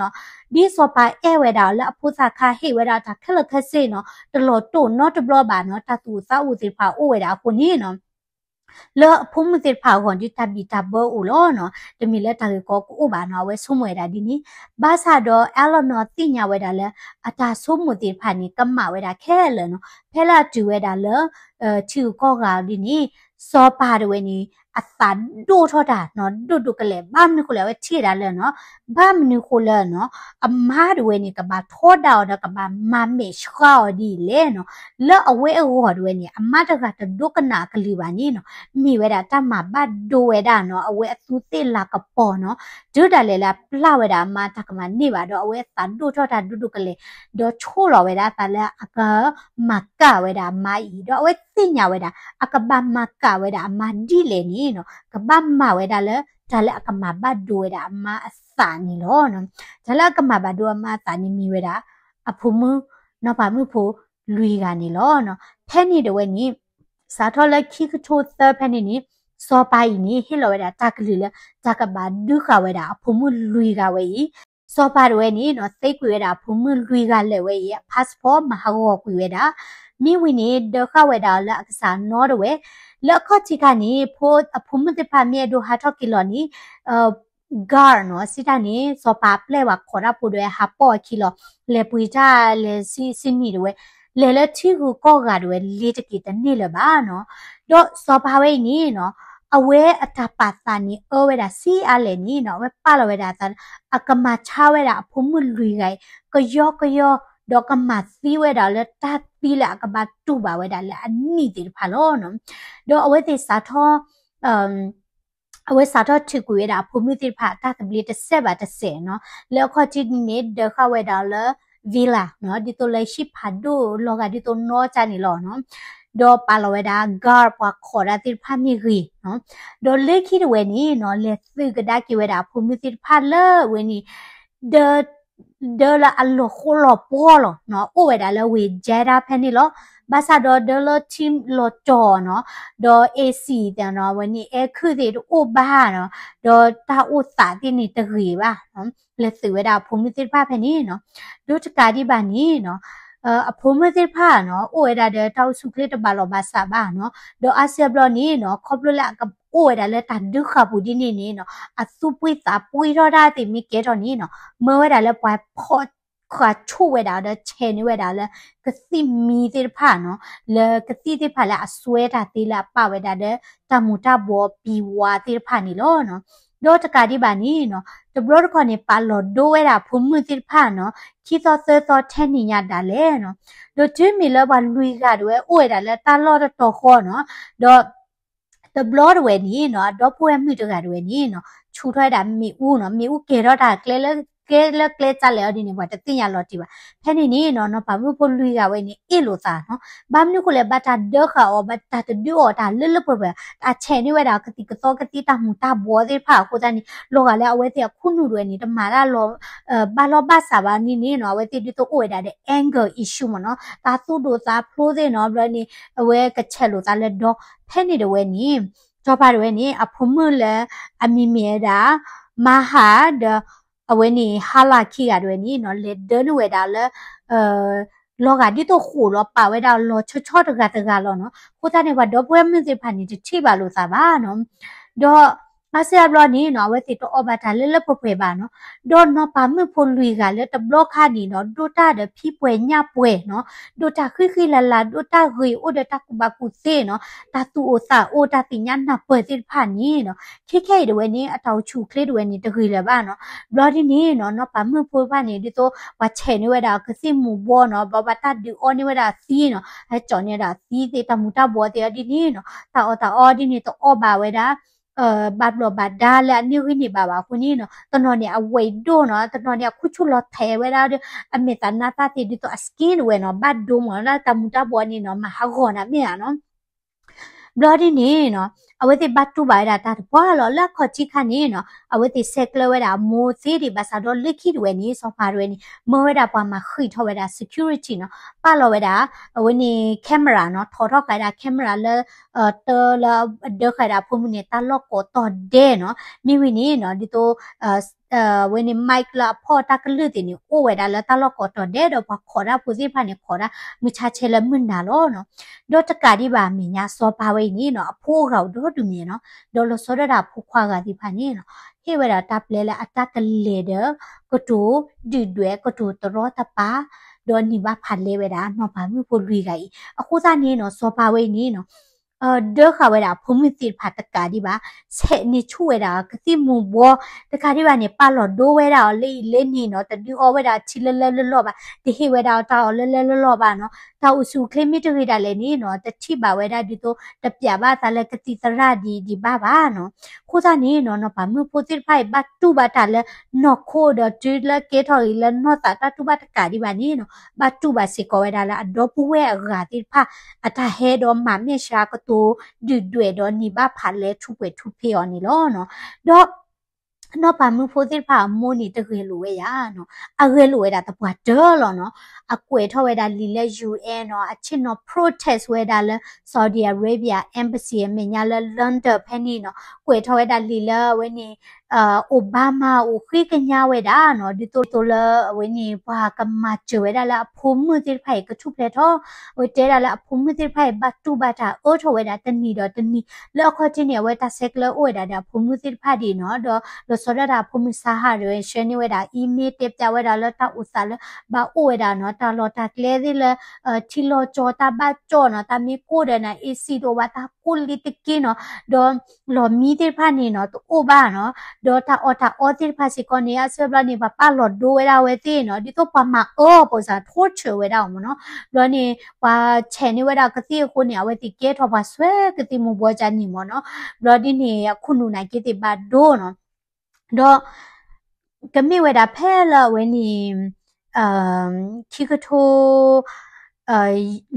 နီၤ ဒ်စီၤပၤအဲၣ်ဝဲဒၣ်အီၤလၢအဖိသၣ်ခါ ဟ့ၣ်ဝဲဒၣ်တၢ်ခဲလၢာ်ခဲဆ့နီၤ တလီၤတိၢ်နီတဘျီဘၣ်နီၤ တၢ်သူၣ်အိၣ်သးအိၣ်သ့ၣ်တဖၣ်အိၣ်ဝဲဒၣ်အဃိန့ၣ်နီၤ လၢအဖိမုၣ်သ့ၣ်တဖၣ်အဂီၢ်ဒီးတၢ်ဘံၣ်တၢ်ဘၢအိၣ်လီၤနီၤ. တမ့ၢ်လၢတၢ်ဂ့ၢ်ကီကအိၣ်ဘၣ်နီၤ အဝဲဆိကမိၣ်ဝဲဒၣ်ဒ်န့ၣ် ဘၣ်ဆၣ်ဒီး Eleanor သ့ၣ်ညါဝဲဒၣ်လၢ အတၢ်ဆိကမိၣ်သ့ၣ်တဖၣ်န့ၣ် ကမၣ်ဝဲဒၣ်ခဲလၢာ်နီၤ. ဖဲလၢအတုၤဝဲဒၣ်လၢ ထံဂုၤကီၢ်ဂၤဒ်န့ၣ် စီၤပၤတဝဲန့ၣ် အသးဒိၣ်ထီၣ်တၢ်နီၤ ဒိၣ်ဒိၣ်ကလဲာ် ဘၣ်မနုၤဃိလဲၣ် အဝဲထံၣ်ဝဲဒၣ်လၢနီၤ ဘၣ်မနုၤဃိလၢနီၤ အမါတဝဲန့ၣ် ကဘၣ်ထီဒါအီၤဒီးကဘၣ်မၤမဲာ်ဆှးအီၤဒ်လဲၣ်နီၤ လၢအဝဲအဂီၢ်တဝဲန့ၣ် အမါတဂၤတဒိကနၣ်အကလုၢ်ဘၣ်န့ၣ်နီၤ မ့ၢ်ဝဲဒၣ်တၢ်မၤဘၣ်ဒိဝဲဒၣ်နီၤ အဝဲအသူးသ့ၣ်လၤကပီၤနီၤ တုၤဒၣ်လဲာ်လၢအပျၢ်ဝဲဒၣ်အမါတၢ်ကမၤန့ၢ်ဘၣ်ဒီး အဝဲအသးဒိၣ်ထီၣ်တၢ်ဒိၣ်ဒိၣ်ကလဲာ် ဒီးဆိၣ်လီၤဝဲဒၣ်အသးလၢအကမၤကၣ်ဝဲဒၣ်အမါအံၤ ဒီးအဝဲသ့ၣ်ညါဝဲဒၣ် အကဘၣ်မၤကၣ်ဝဲဒၣ်အမါဒ်လဲၣ်န့ၣ်နီၤ ကဘၣ်မၤဝဲဒၣ်လၢ တၢ်လၢအကမၤဘၣ်ဒိဝဲဒၣ်အမါအသးန့ၣ်လီၤ. တၢ်လၢအကမၤဘၣ်ဒိအမါအသးန့ၣ်မ့ၢ်ဝဲဒၣ် အဖိမုၣ် နီၢ်ပၤမုၣ်ဖိလွံၢ်ဂၤန့ၣ်လီၤ. ဖဲန့ၣ်တဝဲန့ၣ် စးထီၣ်လၢခံကထိသၢဖဲန့ၣ်န့ၣ် စီၤပၤအံၤန့ၣ် ဟ့ၣ်လီၤဝဲဒၣ်တၢ်ကလုၢ်လၢ တၢ်ကဘၣ်ဒုးဃာ်ဝဲဒၣ်အဖိမုၣ်လွံၢ်ဂၤဝဲအံၤ စီၤပၤတဝဲန့ၣ်နီၤ သ့ကွံာ်ဝဲဒၣ်အဖိမုၣ်လွံၢ်ဂၤလၢာ်ဝဲအံၤ အ passport မၤဟးဂီၤကွံာ်ဝဲဒၣ် မ့ၢ်ဝံၤန့ၣ် ဒၢဃာ်ဝဲဒၣ်အီၤလၢအကစၢ်နီတဝဲ လၢအခီၣ်ထံးခါန့ၣ် အဖိမုၣ်သ့ၣ်တဖၣ်မ့ၢ်အဲၣ်ဒိးဟးထီၣ်က့ၤလီၤန့ၣ် guard နီၤ စံးတၢ်န့ၣ် စီၤပၤအပျဲၢ်ဝဲခိးတၢ်ဖိဒၣ်ဝဲ ဟးပိာ်အခံလီၤ လဲၤပှ့ၤတၢ်လဲၤစံနံၣ်တဝဲ လဲၤလၢထံဂုၤကီၢ်ဂၤတဝဲ လ့ၤတက့ၤတန့ၢ်လၢၤဘၣ်နီၤ. ဒီးစီၤပၤဝဲအံၤန့ၣ်နီၤ အဝဲအတၢ်ပာ်သးန့ၣ် အၢဝဲဒၣ်ဆံးအါလဲၣ်န့ၣ်နီၤ အဝဲပာ်လီၤဝဲဒၣ်အသး အကမၤဆါဝဲဒၣ်အဖိမုၣ်လွံၢ်ဂၤအံၤ ကယီကယီ ဒီးကမၤသံဝဲဒၣ်လၢတၢ်သံလၢအကဘၣ်တူၢ်ဘၣ်ဝဲဒၣ်လၢအနံၣ်သ့ၣ်တဖၣ်လီၤနီၤ. ဒီးအဝဲသ့ၣ်စးထီၣ် အဝဲစးထီၣ်ထုးကွံာ်ဝဲဒၣ်အဖိမုၣ်သ့ၣ်တဖၣ်အတၢ်သဘျ့တစဲးဘၣ်တစဲးနီၤ. လၢအခီၣ်ထံးန့ၣ် ဒၢဃာ်ဝဲဒၣ်အီၤလၢ villa နီၤ ဒ်သိးလၢဟံၣ်ဖးဒိၣ်လီၤဂာ်ဒ်သိးနီၢ်ကၢန့ၣ်လီၤနီၤ. ဒီးပာ်လီၤဝဲဒၣ် guard ပှၤခိးတၢ်သ့ၣ်တဖၣ်မ့ၢ်ဂ့ၤနီၤ. ဒီးလၢခံတဝဲန့ၣ်နီၤ လဲၤသုးကဒါက့ၤဝဲဒၣ်အဖိမုၣ်သ့ၣ်တဖၣ်လၢဝဲန့ၣ် ဒၢ ဒၢလၢအလီၤဃိလီၤပှီၢ်လီၤနီၤ အိၣ်ဝဲဒၣ်လၢဝ့ၢ် Jeddah ဖဲန့ၣ်လီၤ. ဘၣ်ဆၣ်ဒီးဒၢလၢထံလီၤတီၤနီၤ ဒီး AC သ့ၣ်နီၤ ဝဲန့ၣ် အဲခုၣ် သ့ၣ်တအိၣ်ဘၣ်နီၤ ဒီးတၢ်အိၣ်သးသ့ၣ်န့ၣ်တဂ့ၤဘၣ်နီၤ လဲၤသုးဝဲဒၣ်အဖိမုၣ်သ့ၣ်တဖၣ်ဖဲန့ၣ်နီၤ. ဒီးတကးဒံးဘၣ်န့ၣ်နီၤ အဖိမုၣ်သ့ၣ်တဖၣ်နီၤ အိၣ်ဝဲဒၣ်ဒီးတၢ်အိၣ်ဆူၣ်ချ့တဘၣ်လီၤဘၣ်စးဘၣ်နီၤ. ဒီးအါစုအါဘျီန့ၣ်နီၤ ခီဖျိလၢအကအိၣ်ဝဲဒၣ်လၢတၢ်ဒုးဃာ်ပူၤဒ်န့ၣ်န့ၣ်နီၤ အသူၣ်ပှံၢ်သးပှံၢ်ထီၣ်တၢ်သ့ၣ်မ့ၢ်ကဲထီၣ်န့ၣ်နီၤ မၢဝဲဒၣ်လၢပှၤဖီၣ်ဃာ်ဆိၣ်ဝဲဒၣ်ဒီးဆဲးန့ၢ်ဝဲဒၣ်လၢ ကသံၣ်မံၤသ့ၣ်တဖၣ်နီၤ လၢကသံၣ်သ့ၣ်တဖၣ်လၢအစွဲတၢ်သ့လၢအပာ်ဝဲဒၣ်ဒီး တၢ်မူၤတၢ်ဘှီးပံၤဝါသ့ၣ်တဖၣ်န့ၣ်လီၤနီၤ. ဒီးတကးဒံးဘၣ်န့ၣ်နီၤ တဘျီတခီၣ်န့ၣ် ပာ်လီၤဒိဝဲဒၣ်အဖိမုၣ်သ့ၣ်တဖၣ်နီၤ ခံသီသၢသီထဲန့ၣ်ညါဒၣ်လဲာ်နီၤ. ဒီးတုၤမ့ၢ်လၢပှၤလွံၢ်ဂၤတဝဲအိၣ်ဝဲဒၣ်လၢတၢ်လီၢ်တတီၤဃီနီၤ ဒီး တဘျီတဝဲန့ၣ်နီၤ အဒီပုၢ်ဝဲၢ်မုၣ်တဂၤတဝဲန့ၣ်နီၤ ဆူၣ်ထီၣ်ဝဲဒၣ်မ့ၣ်အူနီၤ မ့ၣ်အူကဲၤထီၣ်တၢ်ကျဲလၢ ကျဲလၢကျဲစးလဲၣ်အီၤဒ်န့ၣ် ပှၤတသ့ၣ်ညါလီၤတံၢ်ဘၣ်. ဖဲန့ၣ်န့ၣ်နီၤ နီၢ်ပၤမုၣ်ဖိလွံၢ်ဂၤဝဲန့ၣ် အ့ၣ်လိာ်သးနီၤ ဘၣ်မနုၤဃိလဲၣ် ဘၣ်တၢ်ဒၢဃာ်အီၤ ဘၣ်တၢ်တဒုးအီၤတၢ်လၢလၢပှဲၤပှဲၤ တၢ်ဆဲးန့ၢ်ဝဲဒၣ်ကသံၣ်ကသီကသံၣ်တၢ်မူၤတၢ်ဘှီးသ့ၣ်တဖၣ်အဃိသတးန့ၣ် လီၤဂာ်လၢအဝဲသ့ၣ်အခိၣ်နူာ်တဝဲန့ၣ် တမၤတၢ်လီၤ ဘၣ်လီၢ်ဘၣ်စးဘၣ်န့ၣ်န့ၣ်နီၤ အဝဲသ့ၣ်ဒ်သိးအိၣ်ဝဲဒၣ်ဒီး anger issue မ့ၢ်နီၤ တၢ်သူၣ်ဒိၣ်သးဖျိးသ့ၣ်နီၤ ဘျီန့ၣ် အဝဲကဆဲးလိာ်သးလၢဒီ ဖဲန့ၣ်တဝဲန့ၣ် စီၤပၤတဝဲန့ၣ် အဖိမုၣ်လၢ အမံၤမ့ၢ်ဝဲဒၣ် မၤဟး ဒီး အဝဲန့ၣ် ဟါလၢ်ခံဂၤတဝဲန့ၣ်နီၤ လဲၤဒၢနုာ်ဝဲဒၣ်လၢ လီၤဂာ်ဒ်သိးဃိာ်လီၤ ပာ်ဝဲဒၣ်လီၤဆီဆီတဂၤတဂၤလီၤနီၤ. အဃိသတးန့ၣ် ပှၤဒီပုၢ်ဝဲၢ်မုၣ်သ့ၣ်တဖၣ်န့ၣ် တထံၣ်ဘၣ်လိာ်သးဘၣ်နီၤ. ဒီး ဘၣ်ဆၣ်ဘျီန့ၣ်နီၤ အဝဲသ့ၣ်တအီၣ်ဘၣ်တၢ်လၢလၢပှဲၤပှဲၤဘၣ်နီၤ. ဒီးနီၢ်ပၤမုၣ်ဖိလွံၢ်ဂၤလၢတဘျီခါန့ၣ်နီၤ ဒိၣ်တၢ်ဒီးဖံပှဲၤညၣ်ပှဲၤနီၤ, ဒိၣ်တၢ်ဃံဃံလၤလၤ ဒိၣ်တၢ်ဂ့ၤ အိၣ်ဒီးတၢ်ကူၣ်ဘၣ်ကူၣ်သ့နီၤ, တၢ်သူၣ်အိၣ်သးအိၣ် တၢ်သ့ၣ်ညါနၢ်ပၢၢ်သ့ၣ်တဖၣ်န့ၣ်နီၤ, ခဲခဲအံၤတဝဲန့ၣ် အတၢ်အိၣ်ဆူၣ်အိၣ်ချ့တဝဲန့ၣ် တဂ့ၤလၢၤဘၣ်နီၤ. ဘျီဒ်န့ၣ်နီၤ နီၢ်ပၤမုၣ်ဖိတဖၣ်န့ၣ် ဒ်သိးပှၤဆဲးန့ၢ်ဝဲဒၣ်ကသံၣ်မူၤဘှီးနီၤ, ဘျီဘၣ်တၢ်ဒုးအီၣ်န့ၢ်ဝဲဒၣ်သံနီၤ, ဟဲကၠီန့ၢ်ဝဲဒၣ်သံသ့ၣ် တၢ်မူၤတၢ်ဘှီးသ့ၣ်အီၤဒ်န့ၣ်နီၤ, တၢ်အီၣ်တၢ်အီဒ်န့ၣ် တအီၣ်ဘၣ်ဝဲဒၣ် ဘၣ်ဘျီးဘၣ်ဒါလၢအန့ၢ်ဂံၢ်န့ၢ်ဘါဘၣ်အဃိန့ၣ်နီၤ, တနီၤန့ၣ် အဝဲဒိၣ်နီၤ, တနီၤန့ၣ် အခိၣ်ဆူၣ်လီၤထဲးဝဲဒၣ်ဒီး အမဲာ်သးနါသၣ်သ့ၣ် ဒ်သိးအ skin တဝဲနီၤ ဘၣ်ဒိမးလၢတၢ်မူၤတၢ်ဘှီးန့ၣ်နီၤ မၤဟးဂီၤနၤမ့ၢ်ဧါနီၤ. ဘျီဒ်န့ၣ်နီၤ အဝဲသ့ၣ်ဘၣ်တူၢ်ဘၣ်ဝဲဒၣ်တၢ်တပှၢ်လီၤ. လၢအခီၣ်ထံးခါန့ၣ်နီၤ အဝဲသ့ၣ်ဆဲးကျၢဝဲဒၣ်အမိၢ်သ့ဒံး ဘၣ်ဆၣ်ဒီးလၢခံတဝဲန့ၣ် စီၤပၤတဝဲန့ၣ် မၢဝဲဒၣ်ပှၤမၤဃံးထီၣ်ဝဲဒၣ် security နီၤ, ပာ်လီၤဝဲဒၣ် အဝဲန့ၣ် camera နီၤ, ထီထီၣ်ဃာ်ဝဲဒၣ် camera လၢ တၢ်လၢအဒၢဃာ်ဝဲဒၣ်အဖိမုၣ်န့ၣ် တၢ်လီၢ်ကိးတီၤဒဲးနီၤ, မ့ၢ်ဝံၤန့ၣ်နီၤ ဒ်သိး အဝဲန့ၣ် mic လၢအဖီၣ်တၢ်ကလုၢ်သ့ၣ်န့ၣ် အိၣ်ဝဲဒၣ်လၢတၢ်လီၢ်ကိးတီၤဒဲး ဒီးပှၤခိးတၢ်ဖိသ့ၣ်တဖၣ်န့ၣ် ခိးဒၣ်မုၢ်ဆါဆဲးလၢမုၢ်နၤလီၤနီၤ. ဒီးတကးဒံးဘၣ်အမဲာ်ညါ စီၤပၤဝဲအံၤန့ၣ်နီၤ အဖိအိၣ်ဂၤအိၣ်ဒီဒူၣ်မးနီၤ, ဒီးလီၤဆီဒၣ်တၢ်အဖိခွါဂၤသ့ၣ်တဖၣ်န့ၣ်နီၤ ဟ့ၣ်ဝဲဒၣ်တၢ်ပျဲလၢအတၢ်ကလဲၤဒီး ကတိၤဒုၣ်ဒွဲၣ် ကတိၤတရီတပါ ဒီးန့ၢ်ဘၣ်ဖးလဲဝဲဒၣ်နီၢ်ပၤမုၣ်ဖိလွံၢ်ဂၤအံၤ. အဃိသတးန့ၣ်နီၤ စီၤပၤဝဲအံၤန့ၣ်နီၤ ဒၢဃာ်ဝဲဒၣ်အဖိမုၣ်သ့ၣ်တဖၣ်တကးဒံးဘၣ်, ဆဲးန့ၢ်ဆူၣ်ဝဲဒၣ်ကသံၣ်မူၤဘှီး တကးဒံးဘၣ်န့ၣ် ပာ်လီၤဒိဝဲဒၣ်အီၤလၢအံၤလၢန့ၣ်နီၤ, တဒုးအီၣ်ဝဲဒၣ်ထံလၢလၢလီၢ်လီၢ်ဘၣ်, တဟ့ၣ်ဝဲဒၣ်အီၤတၢ်အီၣ်လၢလၢလီၢ်လီၢ်ဘၣ်နီၤ, တၢ်အိၣ်ဆူၣ်အိၣ်ချ့မ့ၢ်တဂ့ၤဒၣ်လဲာ်န့ၣ်နီၤ တထံၣ်ဘၣ်ဝဲဒၣ်ဒ်သိး တပျးဘၣ်အသးလၢကသံၣ်သရၣ်ဒံးဒံးဘၣ်ဘၣ်နီၤ. အဃိသတးန့ၣ်နီၤ နီၢ်ပၤမုၣ်ဖိသ့ၣ်တဖၣ်အံၤ ဘၣ်တူၢ်ဘၣ်တၢ်လၢနီၢ်ခိဒီး တုၤလၢကဲထီၣ်ဂ့ၤလၢနီၢ်သးတၢ်တူၢ်ဘၣ်တကးဒံးဘၣ်န့ၣ်နီၤ ဘၣ်တူၢ်ဘၣ်စ့ၢ်ကီးဝဲဒၣ်လၢအဒီပုၢ်ဝဲၢ်အဂၤသ့ၣ်တဖၣ် အတၢ်ဟဲဒီးမၤမဲာ်ဆှးကတိၤဒုၣ်ဒွဲၣ်ဒီး န့ၢ်ဘၣ်ဖးလဲထူၣ်ပှဲၤထူၣ်ဖ့အီၤန့ၣ်လီၤနီၤ. ဒီး နီၢ်ပၤမုၣ်ဖိသ့ၣ်တဖၣ်အမိၢ်န့ၣ် တဂဲၤလိာ်ဝဲယၤနီၤ, အဂဲၤလိာ်ဝဲဒၣ်သပှၢ်တၢၢ်လီၤနီၤ. အကွဲးထီၣ်ဝဲဒၣ်လံာ်လၢ ယူၢ်အ့ၣ်နီၤ, အဆ့ၣ်နီၤ protest ဝဲဒၣ်လၢ Saudi Arabia embassy အမဲာ်ညါလၢ London ဖဲန့ၣ်နီၤ, ကွဲးထီၣ်ဝဲဒၣ်လံာ်လၢအဝဲန့ၣ် Obama အိၣ်ဃ့ကညးဝဲဒၣ်နီၤ, ဒ်သိးလၢအဝဲန့ၣ် ပှၤကမၤစၢၤဝဲဒၣ်လၢအဖိမုၣ်သ့ၣ်တဖၣ်အံၤ ကထူၣ်ဖျဲးထီၣ်, အဝဲတဲဒၣ်လၢအဖိမုၣ်သ့ၣ်တဖၣ်အံၤ ဘၣ်တူၢ်ဘၣ်တၢ်အၢထီၣ်ဝဲဒၣ်တနံၤဒီးတနံၤ, လၢအခီၣ်ထံးန့ၣ် အဝဲတၢ်ဆဲးကျၢအိၣ်ဝဲဒၣ်ဒီးအဖိမုၣ်သ့ၣ်တဖၣ်ဒံးနီၤ, ဒီးလီၤဆီဒၣ်တၢ်အဖိမုၣ် Sahar ဒၣ်ဝဲ share န့ၢ်ဝဲဒၣ် email တဲပျးဝဲဒၣ်လၢတၢ်အိၣ်သးလၢ ဘၣ်အိၣ်ဝဲဒၣ်နီၤ, တၢ်လီၢ်တၢ်ကျဲသ့ၣ်လၢ ထံလီၤကၠီတၢ်ဘၣ်ကၠီနီၤ, တၢ်မ့ၢ်ကိၢ်ဒီးနၤ AC တအိၣ်ဘၣ်, တၢ်ကိၢ်လံတက့ၢ်နီၤ, ဒီးလီၢ်မံသ့ၣ်တဖၣ်န့ၣ်နီၤ တအိၣ်ဘၣ်နီၤ, ဒီးတၢ်အီၣ်တၢ်အီသ့ၣ်တဖၣ်စ့ၢ်ကီးန့ၣ် အဆၢဘျီန့ၣ် ပှၤပာ်လီၤဒိဝဲဒၣ်အဝဲသ့ၣ်နီၤ, ဒ်သိးပှၤမၤအၢပှၤစး torture ဝဲဒၣ်အီၤမ့ၢ်နီၤ, ဘျီန့ၣ် ပှၤဆဲးန့ၢ်ဝဲဒၣ်ကသံၣ်အဃိန့ၣ် အဝဲသ့ၣ်ကဲထီၣ်ပှၤစွဲကသံၣ်မူၤဘှီးကန့ၣ်မ့ၢ်နီၤ, ဘျီဒ်န့ၣ် အခိၣ်နူာ်နာ်က့သ့ၣ်ဘၣ်ဒိနီၤ, ဒီး ကမ့ၢ်ဝဲဒၣ်ဖဲလၢအဝဲန့ၣ် ခံကထိ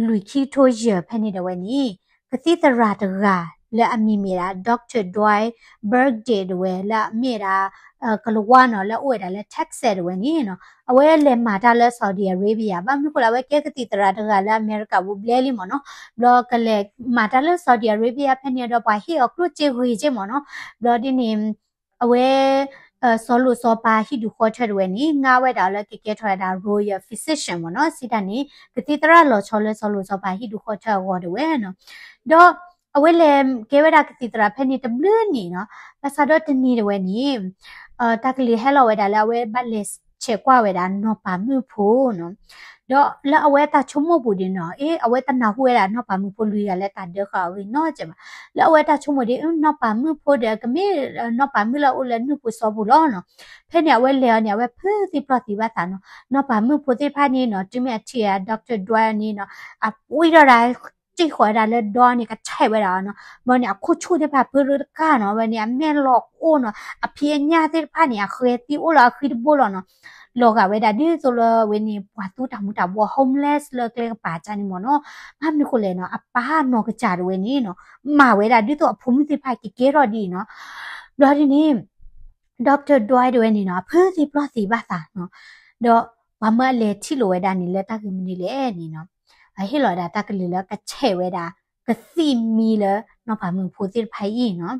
လွံၢ်ခံကထိယဲၢ်ဖဲန့ၣ်ဒၣ်ဝဲန့ၣ် ကသံၣ်သရၣ်တဂၤလၢအမံၤမ့ၢ်ဒၣ် Doctor Dwight Burke ဒၣ်ဝဲ လၢအမ့ၢ်ဒၣ် ကလၤဝါနီၤ လၢအအိၣ်ဝဲဒၣ်လၢ Texas ဒၣ်ဝဲန့ၣ်နီၤ, အဝဲလဲၤမၤတၢ်လၢ Saudi Arabia ဘၣ်မနုၤဃိလၢအဝဲကဲကသံၣ်သရၣ်တဂၤလၢအမဲရကၤပူၤဘျဲလံမ့ၢ်နီၤ, ဘျီကလဲၤမၤတၢ်လၢ Saudi Arabia ဖဲန့ၣ်ဒီးပှၤဟ့ၣ်အီၤကျိၣ်စ့ဂ့ၤစ့ၢ်မ့ၢ်နီၤ, ဘျီဒ်န့ၣ် အဝဲ စီၤလိၣ်စီၤပၤဟံၣ်ဒူၣ်ဃီထၢဒၣ်ဝဲန့ၣ် ငါဝဲဒၣ်လၢကကဲထီၣ်ဝဲဒၣ် royal physician မ့ၢ်နီၤ, စံးတၢ်န့ၣ် ကသံၣ်သရၣ်လီၤဆီလၢစီၤလိၣ်စီၤပၤဟံၣ်ဒူၣ်ဃီထၢအဂီၢ်ဒၣ်ဝဲနီၤ, ဒီးအဝဲလဲၤကဲဝဲဒၣ်ကသံၣ်သရၣ်ဖဲန့ၣ်တဘျုးနံၣ်နီၤ, ဘၣ်ဆၣ်ဒီးတနံၤဒၣ်ဝဲန့ၣ် တၢ်ကလုၢ်ဟဲလီၤဝဲဒၣ်လၢအဝဲဘၣ်လဲၤဆဲးကွၢ်ဝဲဒၣ်နီၢ်ပၤမုၣ်ဖိနီၤ, ဒီးလၢအဝဲတၢ်ဆိကမိၣ်ပူၤဒၣ်နီၤ, အ့ အဝဲတနၢ်ဟူဝဲဒၣ်နီၢ်ပၤမုၣ်ဖိလွံၢ်ဂၤလၢတၢ်ဒၢဃာ်အဂ့ၢ်နီတစဲးဘၣ်, လၢအဝဲတၢ်ဆိကမိၣ်ဒ် နီၢ်ပၤမုၣ်ဖိဒီးကမ့ၢ်နီၢ်ပၤမုၣ်လၢအအိၣ်လၢနုၢ်ပူၤစီပူၤလီၤနီၤ, ဖဲန့ၣ်အဝဲလဲၤအီၤန့ၣ် အဝဲဖုးသံပျီၢ်သံဘၣ်သးနီၤ, နီၢ်ပၤမုၣ်ဖိသ့ၣ်တဖၣ်န့ၣ်နီၤ တုၤမ့ၢ်အထံၣ် Doctor Dwight န့ၣ်နီၤ အပှံၢ်ထီၣ်ဒၣ် စံၣ်ဃီၤဝဲဒၣ်လၢဒီန့ၣ် ကဆဲးဝဲဒၣ်နီၤ, ဘျီန့ၣ် အခိၣ်ဆူၣ်သ့ၣ်တဖၣ်ဖုးတကၢ်နီၤ, ဝဲန့ၣ် အမဲာ်လီၤအိၣ်နီၤ, အဖံးအညၣ်သ့ၣ်တဖၣ်န့ၣ် အဃဲၤသံအိၣ်လၢအဃံတဘိလီၤနီၤ, လီၤဂာ်ဝဲဒၣ်ဒ်သိးလၢဝဲန့ၣ် ပှၤသူတၢ်မူၤတၢ်ဘှီး homeless လၢကျဲကပၤကၢ်န့ၣ်မ့ၢ်နီၤ, ဘၣ်မနုၤဃိလဲၣ်နီၤ, အပၢ်နီၢ်ကစၢ်ဒၣ်ဝဲန့ၣ်နီၤ, မၤဝဲဒၣ်ဒ်သိးအဖိမုၣ်သ့ၣ်တဖၣ်ကကဲထီၣ်ဒ်အံၤနီၤ, ဘျီဒ်န့ၣ် Doctor Dwight ဒၣ်ဝဲန့ၣ်နီၤ အဖုးသံပျီၢ်သံဘၣ်သးနီၤ, ဒီးပှၤမၢအလဲၤထံၣ်လိာ်ဝဲဒၣ်န့ၣ်လၢတၢ်ဂ့ၢ်မနုၤလဲၣ်န့ၣ်နီၤ, အဟ့ၣ်လီၤဝဲဒၣ်တၢ်ကလုၢ်လၢကဆဲးဝဲဒၣ် ကသံၣ်မံလၢနီၢ်ပၤမုၣ်ဖိသ့ၣ်တဖၣ်အံၤနီၤ,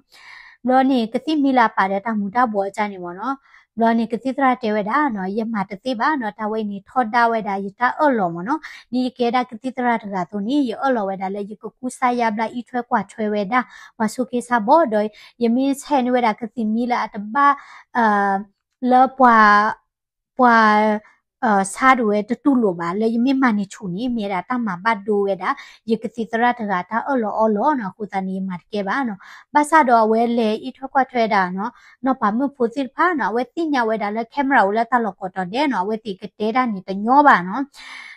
ဘျီန့ၣ် ကသံၣ်မံလၢအပာ်ဒီးတၢ်မူၤတၢ်ဘှီးကၢ်န့ၣ်မ့ၢ်နီၤ, ဘျီန့ၣ်ကသံၣ်သရၣ်တဲဝဲဒၣ်နီၤ, ယမၤတသ့ဘၣ်နီၤ, တၢ်ဝဲအံၤန့ၣ် ထီဒါဝဲဒၣ်ယတၢ်အၢၣ်လီၤမ့ၢ်နီၤ. ဒ်ယကဲဒၣ်ကသံၣ်သရၣ်တဂၤအသိးန့ၣ် ယအၢၣ်လီၤဝဲဒၣ်လၢယကကူစါယါဘျါ အံးထွဲကွၢ်ထွဲဝဲဒၣ် ပှၤဆိးက့ဆါဘီဒီး ယမ့ၢ်ဆဲးန့ၢ်ဝဲဒၣ်ကသံၣ်မံလၢအတဘၣ် လၢပှၤ ပှၤ ဆါဒၣ်ဝဲတတူၢ်လိာ်ဘၣ် လၢယမ့ၢ်မၤန့ၢ်ဆူၣ်န့ၣ် မ့ၢ်ဝဲဒၣ်တၢ်မၤဘၣ်ဒိဝဲဒၣ် ယကသံၣ်သရၣ်တဂၤတၢ်အၢၣ်လီၤအီလီၤနီၤ. အဃိသတးန့ၣ် ယမၤတကဲဘၣ်နီၤ. ဘၣ်ဆၣ်ဒီးအဝဲလဲၤအံးထွဲကွၢ်ထွဲဒၣ်နီၤ, နီၢ်ပၤမုၣ်ဖိသ့ၣ်တဖၣ်နီၤ, အဝဲသ့ၣ်ညါဝဲဒၣ်လၢ camera အိၣ်လၢတၢ်လီၢ်ကိးတီၤဒဲးနီၤ, အဝဲသ့ၣ်ကတဲတၢ်န့ၣ်တညီဘၣ်နီၤ.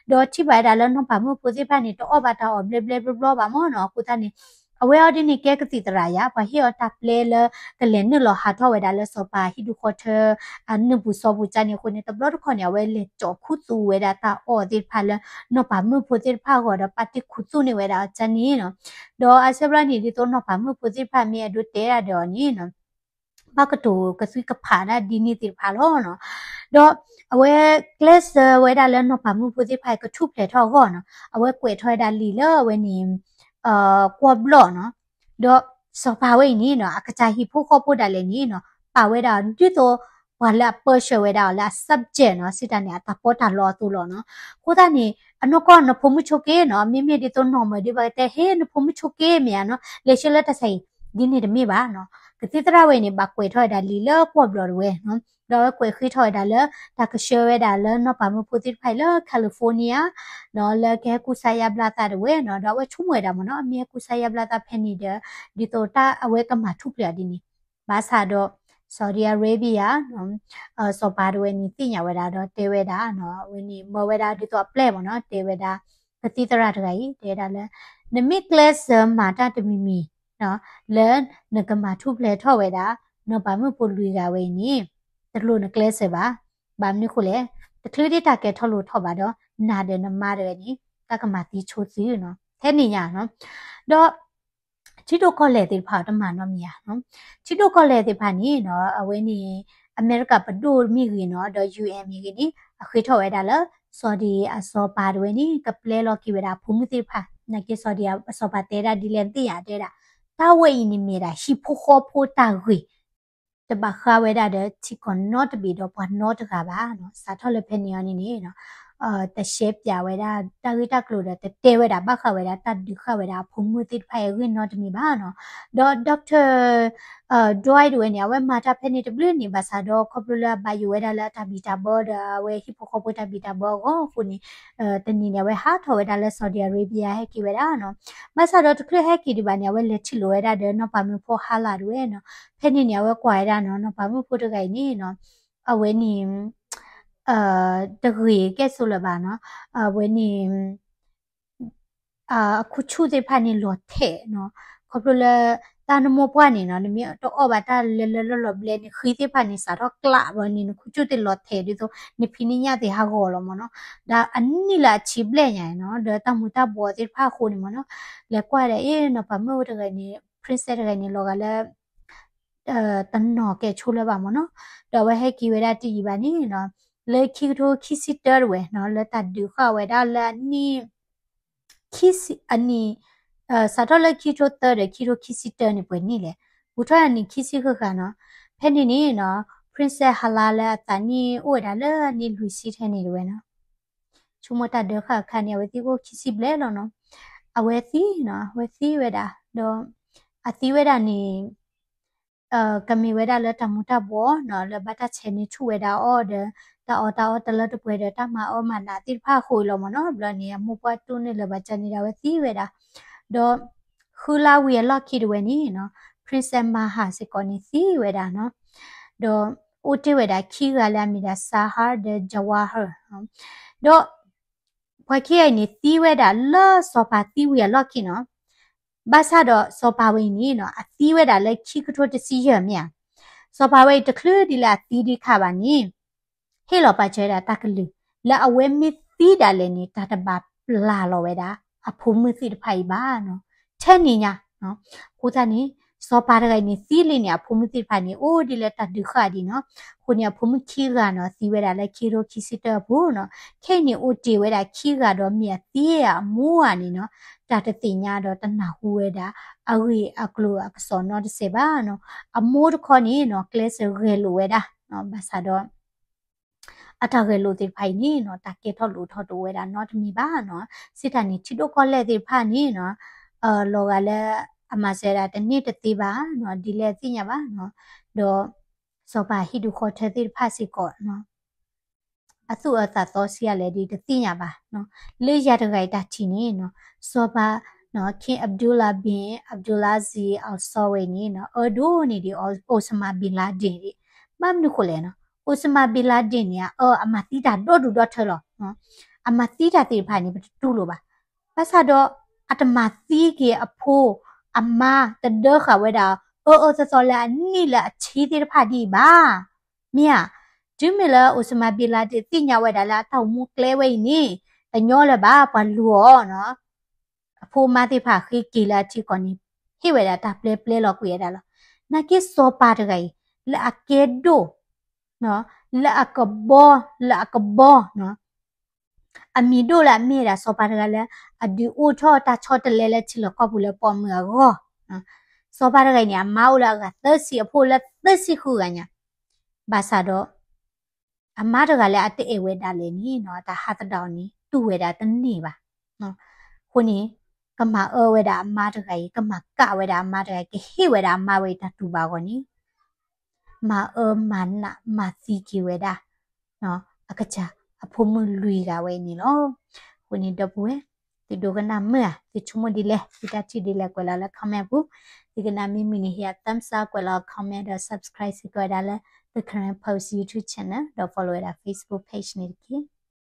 ဒီးထံၣ်ဘၣ်ဝဲဒၣ်လၢနီၢ်ပၤမုၣ်ဖိသ့ၣ်တဖၣ်န့ၣ် တအီၣ်ဘၣ်တၢ်အီၣ်ဘျဲဘျဲဘျီဘျီဘၣ်မ့ၢ်နီၤ. အဃိသတးန့ၣ် အဝဲအီၤဒ်န့ၣ်ကဲကသံၣ်သရၣ်ယါ, ပှၤဟ့ၣ်အီၤတၢ်ပျဲလၢ ကလဲၤနုာ်လီၤဟးထီၣ်ဝဲဒၣ်လၢစီၤပၤဟံၣ်ဒူၣ်ဃီထၢ အနုာ်ပူၤစီပူၤကၢ်န့ၣ်အဃိန့ၣ် တဘျီတခီၣ်န့ၣ် အဝဲလဲၤကၠီၤခူသူၣ်ဝဲဒၣ်တၢ်အီၣ်သ့ၣ်တဖၣ်လၢ နီၢ်ပၤမုၣ်ဖိသ့ၣ်တဖၣ်အဂီၢ်ဒီး ပာ်တ့ၢ်ခူသူၣ်န့ၢ်ဝဲဒၣ်အီၤကၢ်န့ၣ်နီၤ. ဒီးအဆၢဘျီန့ၣ် ဒ်သိးနီၢ်ပၤမုၣ်ဖိသ့ၣ်တဖၣ်မ့ၢ်အဲၣ်ဒိးတဲဒၣ်ဒီးအီၤန့ၣ်နီၤ ဘၣ်ကတိၤကသွံကဖးဒၣ်ဒ်န့ၣ်သ့ၣ်တဖၣ်လီၤနီၤ. ဒီးအဝဲကျဲးစၢးဝဲဒၣ်လၢနီၢ်ပၤမုၣ်ဖိသ့ၣ်တဖၣ်ကထူၣ်ဖျဲးထီၣ်အဂီၢ်နီၤ, အဝဲကွဲးထီၣ်ဝဲဒၣ်လံာ်လၢအဝဲန့ၣ် ကွီၢ်ဘျီၣ်နီၤ, ဒီးစီၤပၤဝဲအံၤန့ၣ်နီၤ အကစၢ်ဟံၣ်ဖိဃီဖိဒၣ်လဲာ်န့ၣ်နီၤ ပာ်ဝဲဒၣ်ဒ်သိး ပှၤလၢအပၢဆှၢဝဲဒၣ်အီၤလၢအ subject နီၤ စံးတၢ်န့ၣ် အတၢ်ပီးတၢ်လီအသိးလီၤနီၤ. အဃိသတးန့ၣ် အနီၢ်ကီၢ်နဖိမုၣ်ဆိးက့နီၤ မ့မ့ၢ်ဒ်သိးနီၢ်မၢဒ်ဘၣ်ကတဲ ဟ့ၣ်နဖိမုၣ်ဆိးက့မ့ၢ်ဧါနီၤ လဲၤဆှၢလၢတၢ်ဆါအံၤ ဒ်န့ၣ်တမ့ၢ်ဘၣ်နီၤ. ကသံၣ်သရၣ်ဝဲအံၤန့ၣ် ဘၣ်ကွဲးထီၣ်ဝဲဒၣ်လံာ်လၢကွီၢ်ဘျီၣ်တဝဲနီၤ, ဒီးအဝဲကွဲးဃ့ထီၣ်ဝဲဒၣ်လၢ တၢ်ကဆှၢဝဲဒၣ်လၢနီၢ်ပၤမုၣ်ဖိသ့ၣ်တဖၣ်အံၤလၢ California နီၤ လၢကဟဲကူစါယါဘျါသးတဝဲနီၤ, ဒီးအဝဲဆိကမိၣ်ဝဲဒၣ်မ့ၢ်နီၤ အမ့ၢ်ဟဲကူစါယါဘျါသးဖဲန့ၣ်ဒီး ဒ်သိးတၢ်အဝဲကမၤထူၣ်ဖျဲးအီၤဒ်န့ၣ်, ဘၣ်ဆၣ်ဒီး Saudi Arabia နီၤ စီၤပၤတဝဲန့ၣ်သ့ၣ်ညါဝဲဒၣ်ဒီးတဲဝဲဒၣ်နီၤ အဝဲန့ၣ်မၢဝဲဒၣ်ဒ်သိးအပျဲၢ်မ့ၢ်နီၤ တဲဝဲဒၣ် ကသံၣ်သရၣ်တဂၤအံၤ တဲဝဲဒၣ်လၢ နမ့ၢ်ကျဲးစၢးမၤတၢ်တမံၤမံၤ လၢနကမၤထူၣ်ဖျဲးထီၣ်ဝဲဒၣ် နီၢ်ပၤမုၣ်ဖိလွံၢ်ဂၤဝဲအံၤန့ၣ် တလိၣ်နကျဲးစၢးဘၣ်. ဘၣ်မနုၤအဃိလဲၣ်, တချုးဒံးတၢ်ကဲထီၣ်လိၣ်ထီၣ်ဘၣ်ဒီး နၤဒီးနမါတဂၤန့ၣ် တၢ်ကမၤသံဆိသုနီၤ ထဲန့ၣ်ညါနီၤ. ဒီး ထံဒိၣ်ကီၢ်လဲၢ်သ့ၣ်တဖၣ်တမၤနီတမံၤဧါနီၤ. ထံဒိၣ်ကီၢ်လဲၢ်သ့ၣ်တဖၣ်န့ၣ်နီၤ အဝဲန့ၣ် အမဲရကၤပဒိၣ်မ့ၢ်ဂ့ၤနီၤ ဒီး ယူၣ်အ့ၣ်မ့ၢ်ဂ့ၤန့ၣ် အဃ့ထီၣ်ဝဲဒၣ်လၢ Saudi အစီၤပၤတဝဲန့ၣ် ကပျဲလီၤက့ၤဝဲဒၣ်အဖိမုၣ်သ့ၣ်တဖၣ် နာ်က့ Saudi အစီၤပၤတဲဒၣ်ဒ်လဲၣ်သ့ၣ်ညါတဲဒၣ် တၢ်ဝဲအံၤန့ၣ်မ့ၢ်ဒၣ်ဟံၣ်ဖိဃီဖိတၢ်ဂ့ၢ် တဘၣ်ဃးဝဲဒၣ်ဒီးထံကီၢ်နီတဘ့ၣ်ဒီးပှၤနီတဂၤဘၣ်နီၤ. စးထီၣ်လၢဖဲန့ၣ်အီၤန့ၣ်န့ၣ်နီၤ တရှဲပၠးဝဲဒၣ်တၢ်ဂ့ၢ်တၢ်ကျိၤဒီး တတဲဝဲဒၣ်ဘၣ်ဃးဝဲဒၣ်တၢ်ဒုးဃာ်ဝဲဒၣ်အဖိမုၣ်သ့ၣ်တဖၣ်အံၤအဂ့ၢ်နီတမံၤဘၣ်နီၤ. ဒီး Doctor Dwight တဝဲန့ၣ် အဝဲမၤတၢ်ဖဲန့ၣ်တဘျုးန့ၣ် ဘၣ်ဆၣ်ဒီးခီဖျိလၢအဘၣ်ယိၣ်ဝဲဒၣ်လၢအတၢ်ဘံၣ်တၢ်ဘၢဒီး အဝဲဟံၣ်ဖိဃီဖိတၢ်ဘံၣ်တၢ်ဘၢအဂီၢ်အဃိန့ၣ် တနံၤန့ၣ် အဝဲဟးထီၣ်ဝဲဒၣ်လၢ Saudi Arabia ဟဲက့ၤဝဲဒၣ်နီၤ. ဘၣ်ဆၣ်ဒီးတချုးဟဲက့ၤဒံးဘၣ်န့ၣ် အဝဲလဲၤထံၣ်လိာ်ဝဲဒၣ်ဒီးနီၢ်ပၤမုၣ်ဖိ Hala တဝဲနီၤ. ဖဲန့ၣ်န့ၣ် အဝဲကွၢ်ဝဲဒၣ်နီၤ နီၢ်ပၤမုၣ်ဖိတဂၤအံၤန့ၣ်နီၤ အဝဲန့ၣ် တဂ့ၤကဲၣ်ဆိးလၢၤဘၣ်နီၤ. အဝဲန့ၣ် အခူၣ်ဆူၣ်သ့ၣ်တဖၣ်န့ၣ်လီၤထဲးနီၤ. ခီဖျိလၢ တၢ်နမိၢ်ပှၢ်န့ၣ်နီၤ နမ့ၢ်တအီၣ်ဘၣ်တၢ်လၢလၢလီၢ်လီၢ်ဘျဲၣ်န့ၣ် ဃံသ့ၣ်တဖၣ်န့ၣ် စးထီၣ်ကျးဘၣ်န့ၣ် နခူၣ်ဆူၣ်သ့ၣ်လီၤထဲးဒ်သိး နဖံးနညၣ်သ့ၣ်ဟးဂီၤလီၤမ့ၢ်နီၤ. ဒီးအနံၣ်လၢအဆံဘျဲၣ်ညါနီၤ ဒီးတၢ်မူၤတၢ်ဘှီးသ့ၣ်တဖၣ်အဃိန့ၣ်မ့ၢ်နီၤ လဲၤကွၢ်ဒၣ်အ့ၣ် နီၢ်ပၤမုၣ်တဂၤန့ၣ် princess တဂၤန့ၣ် လီၤဂာ်လၢ တနီၤကဲဆိလၢၤဘၣ်မ့ၢ်နီၤ. ဒီးအဝဲဟဲက့ၤဝဲဒၣ်တယံာ်ဘၣ်န့ၣ်နီၤ လၢခံကထိခံဆံတၢတဝဲနီၤ လၢတၢ်ဒုးဃာ်ဝဲဒၣ်လၢအနံၣ် ခံဆံ အနံၣ် စးထီၣ်လၢခံကထိသၢဒီးခံကထိခံဆံတၢန့ၣ် ပှဲၤနံၣ်လဲၣ်. ဘူးထီၣ်အနံၣ်ခံဆံဃၣ်ဃၣ်နီၤ. ဖဲန့ၣ်န့ၣ်နီၤ princess Hala လၢအသးနံၣ်အိၣ်ဝဲဒၣ်လၢနံၣ်လွံၢ်ဆံထဲန့ၣ်တဝဲနီၤ ဆိကမိၣ်တၢ်ဒုးဃာ်အခါန့ၣ် အဝဲသံအိၣ်ခံဆံဘျဲၣ်လီၤနီၤ. အဝဲသံနီၤ အဝဲသံဝဲဒၣ် ဒီး အသံဝဲဒၣ်န့ၣ် ကမ့ၢ်ဝဲဒၣ်လၢတၢ်မူၤတၢ်ဘှီးနီၤ လၢဘၣ်တၢ်ဆဲးန့ၢ်ဆူၣ်ဝဲဒၣ်အီၤဒီး တၢ်အီၣ်တၢ်အီတလၢတပှဲၤဒီး တၢ်မၤအၢမၤနးသ့ၣ်တဖၣ်အဃိအံၤလီၤမ့ၢ်နီၤ. ဘျီန့ၣ် အမိၢ်ပှၢ်တူၢ်န့ၢ်လၢၤဘၣ်ကၢ်န့ၣ်ဒီး အဝဲသံဝဲဒၣ် ဒီး ဃုလါဝံၤအလီၢ်ခံတဝဲန့ၣ်နီၤ Princess Maha စ့ၢ်ကီးန့ၣ်သံဝဲဒၣ်နီၤ. ဒီးအိၣ်တ့ၢ်ဝဲဒၣ်ခံဂၤလၢအမ့ၢ်ဒၣ် Sahar ဒီး Jawahar ဒီး ပှၤခံဂၤအံၤန့ၣ်သံဝဲဒၣ်လၢစီၤပၤသံဝံၤအလီၢ်ခံနီၤ. ဘၣ်ဆၣ်ဒီးစီၤပၤဝဲအံၤန့ၣ်နီၤ အသံဝဲဒၣ်လၢခံကထိတဆံယဲၢ်မ့ၢ်ဧါ. စီၤပၤဝဲအံၤတချုးဒံးလၢအသံဒံးခါဘၣ်န့ၣ် ဟ့ၣ်လီၤပာ်စၢၤဝဲဒၣ်တၢ်ကလုၢ် လၢအဝဲမ့ၢ်သံဒၣ်လဲာ်န့ၣ် တၢ်တဘၣ်ပျၢ်လီၤဝဲဒၣ် အဖိမုၣ်သ့ၣ်တဖၣ်အံၤဘၣ်နီၤ ထဲန့ၣ်ညါ. အဃိသတးန့ၣ် စီၤပၤတဂၤအံၤန့ၣ် သံလံန့ၣ် အဖိမုၣ်သ့ၣ်တဖၣ်န့ၣ် အိၣ်ဒ်လၢတၢ်ဒုးဃာ်ဒံးနီၤ. အဃိန့ၣ် အဖိမုၣ်ခံဂၤနီၤ သံဝဲဒၣ်လၢခံကထိခံဆံတၢအပူၤနီၤ. ခဲအံၤန့ၣ် အိၣ်တ့ၢ်ဝဲဒၣ်ခံဂၤဒီးမ့ၢ်အသံဧါအမူဧါန့ၣ်နီၤ တၢ်တသ့ၣ်ညါဒီးတနၢ်ဟူဝဲဒၣ် အဂ့ၢ်အကျိၤအကစီၣ်နီတစဲးဘၣ်နီၤ. အမိၢ်တခီန့ၣ်နီၤ ကျဲးစၢးဂဲၤလိာ်ဝဲဒၣ် ဘၣ်ဆၣ်ဒီး အတၢ်ဂဲၤလိာ်သ့ၣ်တဖၣ်အံၤန့ၣ်နီၤ တၢ်ကဲထီၣ်လိာ်ထီၣ်တအိၣ်ဝဲဒၣ်နီတမံၤဘၣ်နီၤ. စံးတၢ်န့ၣ် ထံဒိၣ်ကီၢ်လဲၢ်သ့ၣ်တဖၣ်န့ၣ်နီၤ လီၤဂာ်လၢအမၤစၢၤဒၣ်တန့ၢ်တသ့ဘၣ်နီၤ ဒ်လဲၣ်အသ့ၣ်ညါဘၣ်နီၤ. ဒီးစီၤပၤဟံၣ်ဒူၣ်ဃီထၢသ့ၣ်တဖၣ်စ့ၢ်ကီးနီၤ အသူၣ်အၢသးသီဆံးအါလဲၣ်ဒ်တသ့ၣ်ညါဘၣ်နီၤ. လၢယၤတဂၤအံၤတၢ်ထံၣ်န့ၣ်နီၤ စီၤပၤ King Abdullah bin Abdulaziz Al Saud ဝဲအံၤန့ၣ်နီၤ အၢဒိၣ်န့ၢ်ဒံး Osama bin Laden ဒံး. ဘၣ်မနုၤဃိလဲၣ်နီၤ Osama bin Laden န့ၣ် အအၢအမၤသံတၢ်ဒီဒူၣ်ဒီထၢလီၤ. အမၤသံတၢ်သ့ၣ်တဖၣ်န့ၣ် ပတတူၢ်လိာ်ဘၣ်. ဘၣ်ဆၣ်ဒီး အတမၤသံက့ၤအဖိ အမါတဒၢဃာ်ဝဲဒၣ် အၢအၢသီသီလၢအနံၣ်လၢအဆံသ့ၣ်တဖၣ်ဒ်အံၤဘၣ်. မ့ၢ်ဧါ, တုၤမ့ၢ်လၢ Osama bin Laden သ့ၣ်ညါဝဲဒၣ်လၢအတၢ်အိၣ်မူကျဲဝဲအံၤန့ၣ် တညီလၢၤဘၣ် ပှၤလူၤအီၤနီၤ. အဖိအမါသ့ၣ်တဖၣ်ဃ့က့ၤလၢအထံကီၢ်န့ၣ် ဟ့ၣ်ဝဲဒၣ်တၢ်ပျဲပျဲလီၤကွံာ်ဝဲဒၣ်လီၤ. နာ်က့စီၤပၤတဂၤအံၤ လၢအကဲဒိၣ် လၢအကဘီ လၢအကဘီနီၤ အမံၤဒိၣ်လၢအမ့ၢ်ဝဲဒၣ်စီၤပၤတဂၤလၢ အဒုးအိၣ်ထီၣ်တၢ်ဆီတလဲလၢထံလီၢ်ကီၢ်ပူၤလၢပိာ်မုၣ်အဂီၢ်. စီၤပၤတဂၤအံၤန့ၣ် အမါအိၣ်လၢအဂၤသၢဆံ အဖိလၢသၢဆံဃုဂၤညါ. ဘၣ်ဆၣ်ဒီး အမါတဂၤလၢအတအဲၣ်ဝဲဒၣ်လဲၣ်န့ၣ်နီၤ တၢ်ဟးသဒၣ်အီၤန့ၣ် တူၢ်ဝဲဒၣ်တန့ၢ်ဘၣ်. အဃိန့ၣ် ကမၤအၢဝဲဒၣ်အမါတဂၤအံၤ ကမၤကၣ်ဝဲဒၣ်အမါတဂၤအံၤ ကဟ့ၣ်ဝဲဒၣ်အမါဝဲအံၤတၢ်တူၢ်ဘၣ်အဂီၢ်န့ၣ် မၤအၢမၤနးမၤသံက့ၤဝဲဒၣ် အကစၢ်အဖိမုၣ်လွံၢ်ဂၤဝဲအံၤန့ၣ်လီၤ. အဃိန့ၣ်ဒီပုၢ်ဝဲၢ် သုဒိကနၣ်မုာ်ဧါ, သုဆိကမိၣ်ဒ်လဲၣ်, သုတၢ်ထံၣ်ဒ်လဲၣ် ကွဲးလီၤလၢ comment ပူၤ. သုကနၣ်မ့ၢ်မုာ်န့ၣ် ဟ့ၣ်ယၤ thumbs up ကွဲးလီၤ comment ဒီး subscribe စ့ၢ်ကီးဝဲဒၣ်လၢ The Karen Post YouTube channel ဒီး follow ဝဲဒၣ် Facebook page န့ၣ်တက့ၢ်.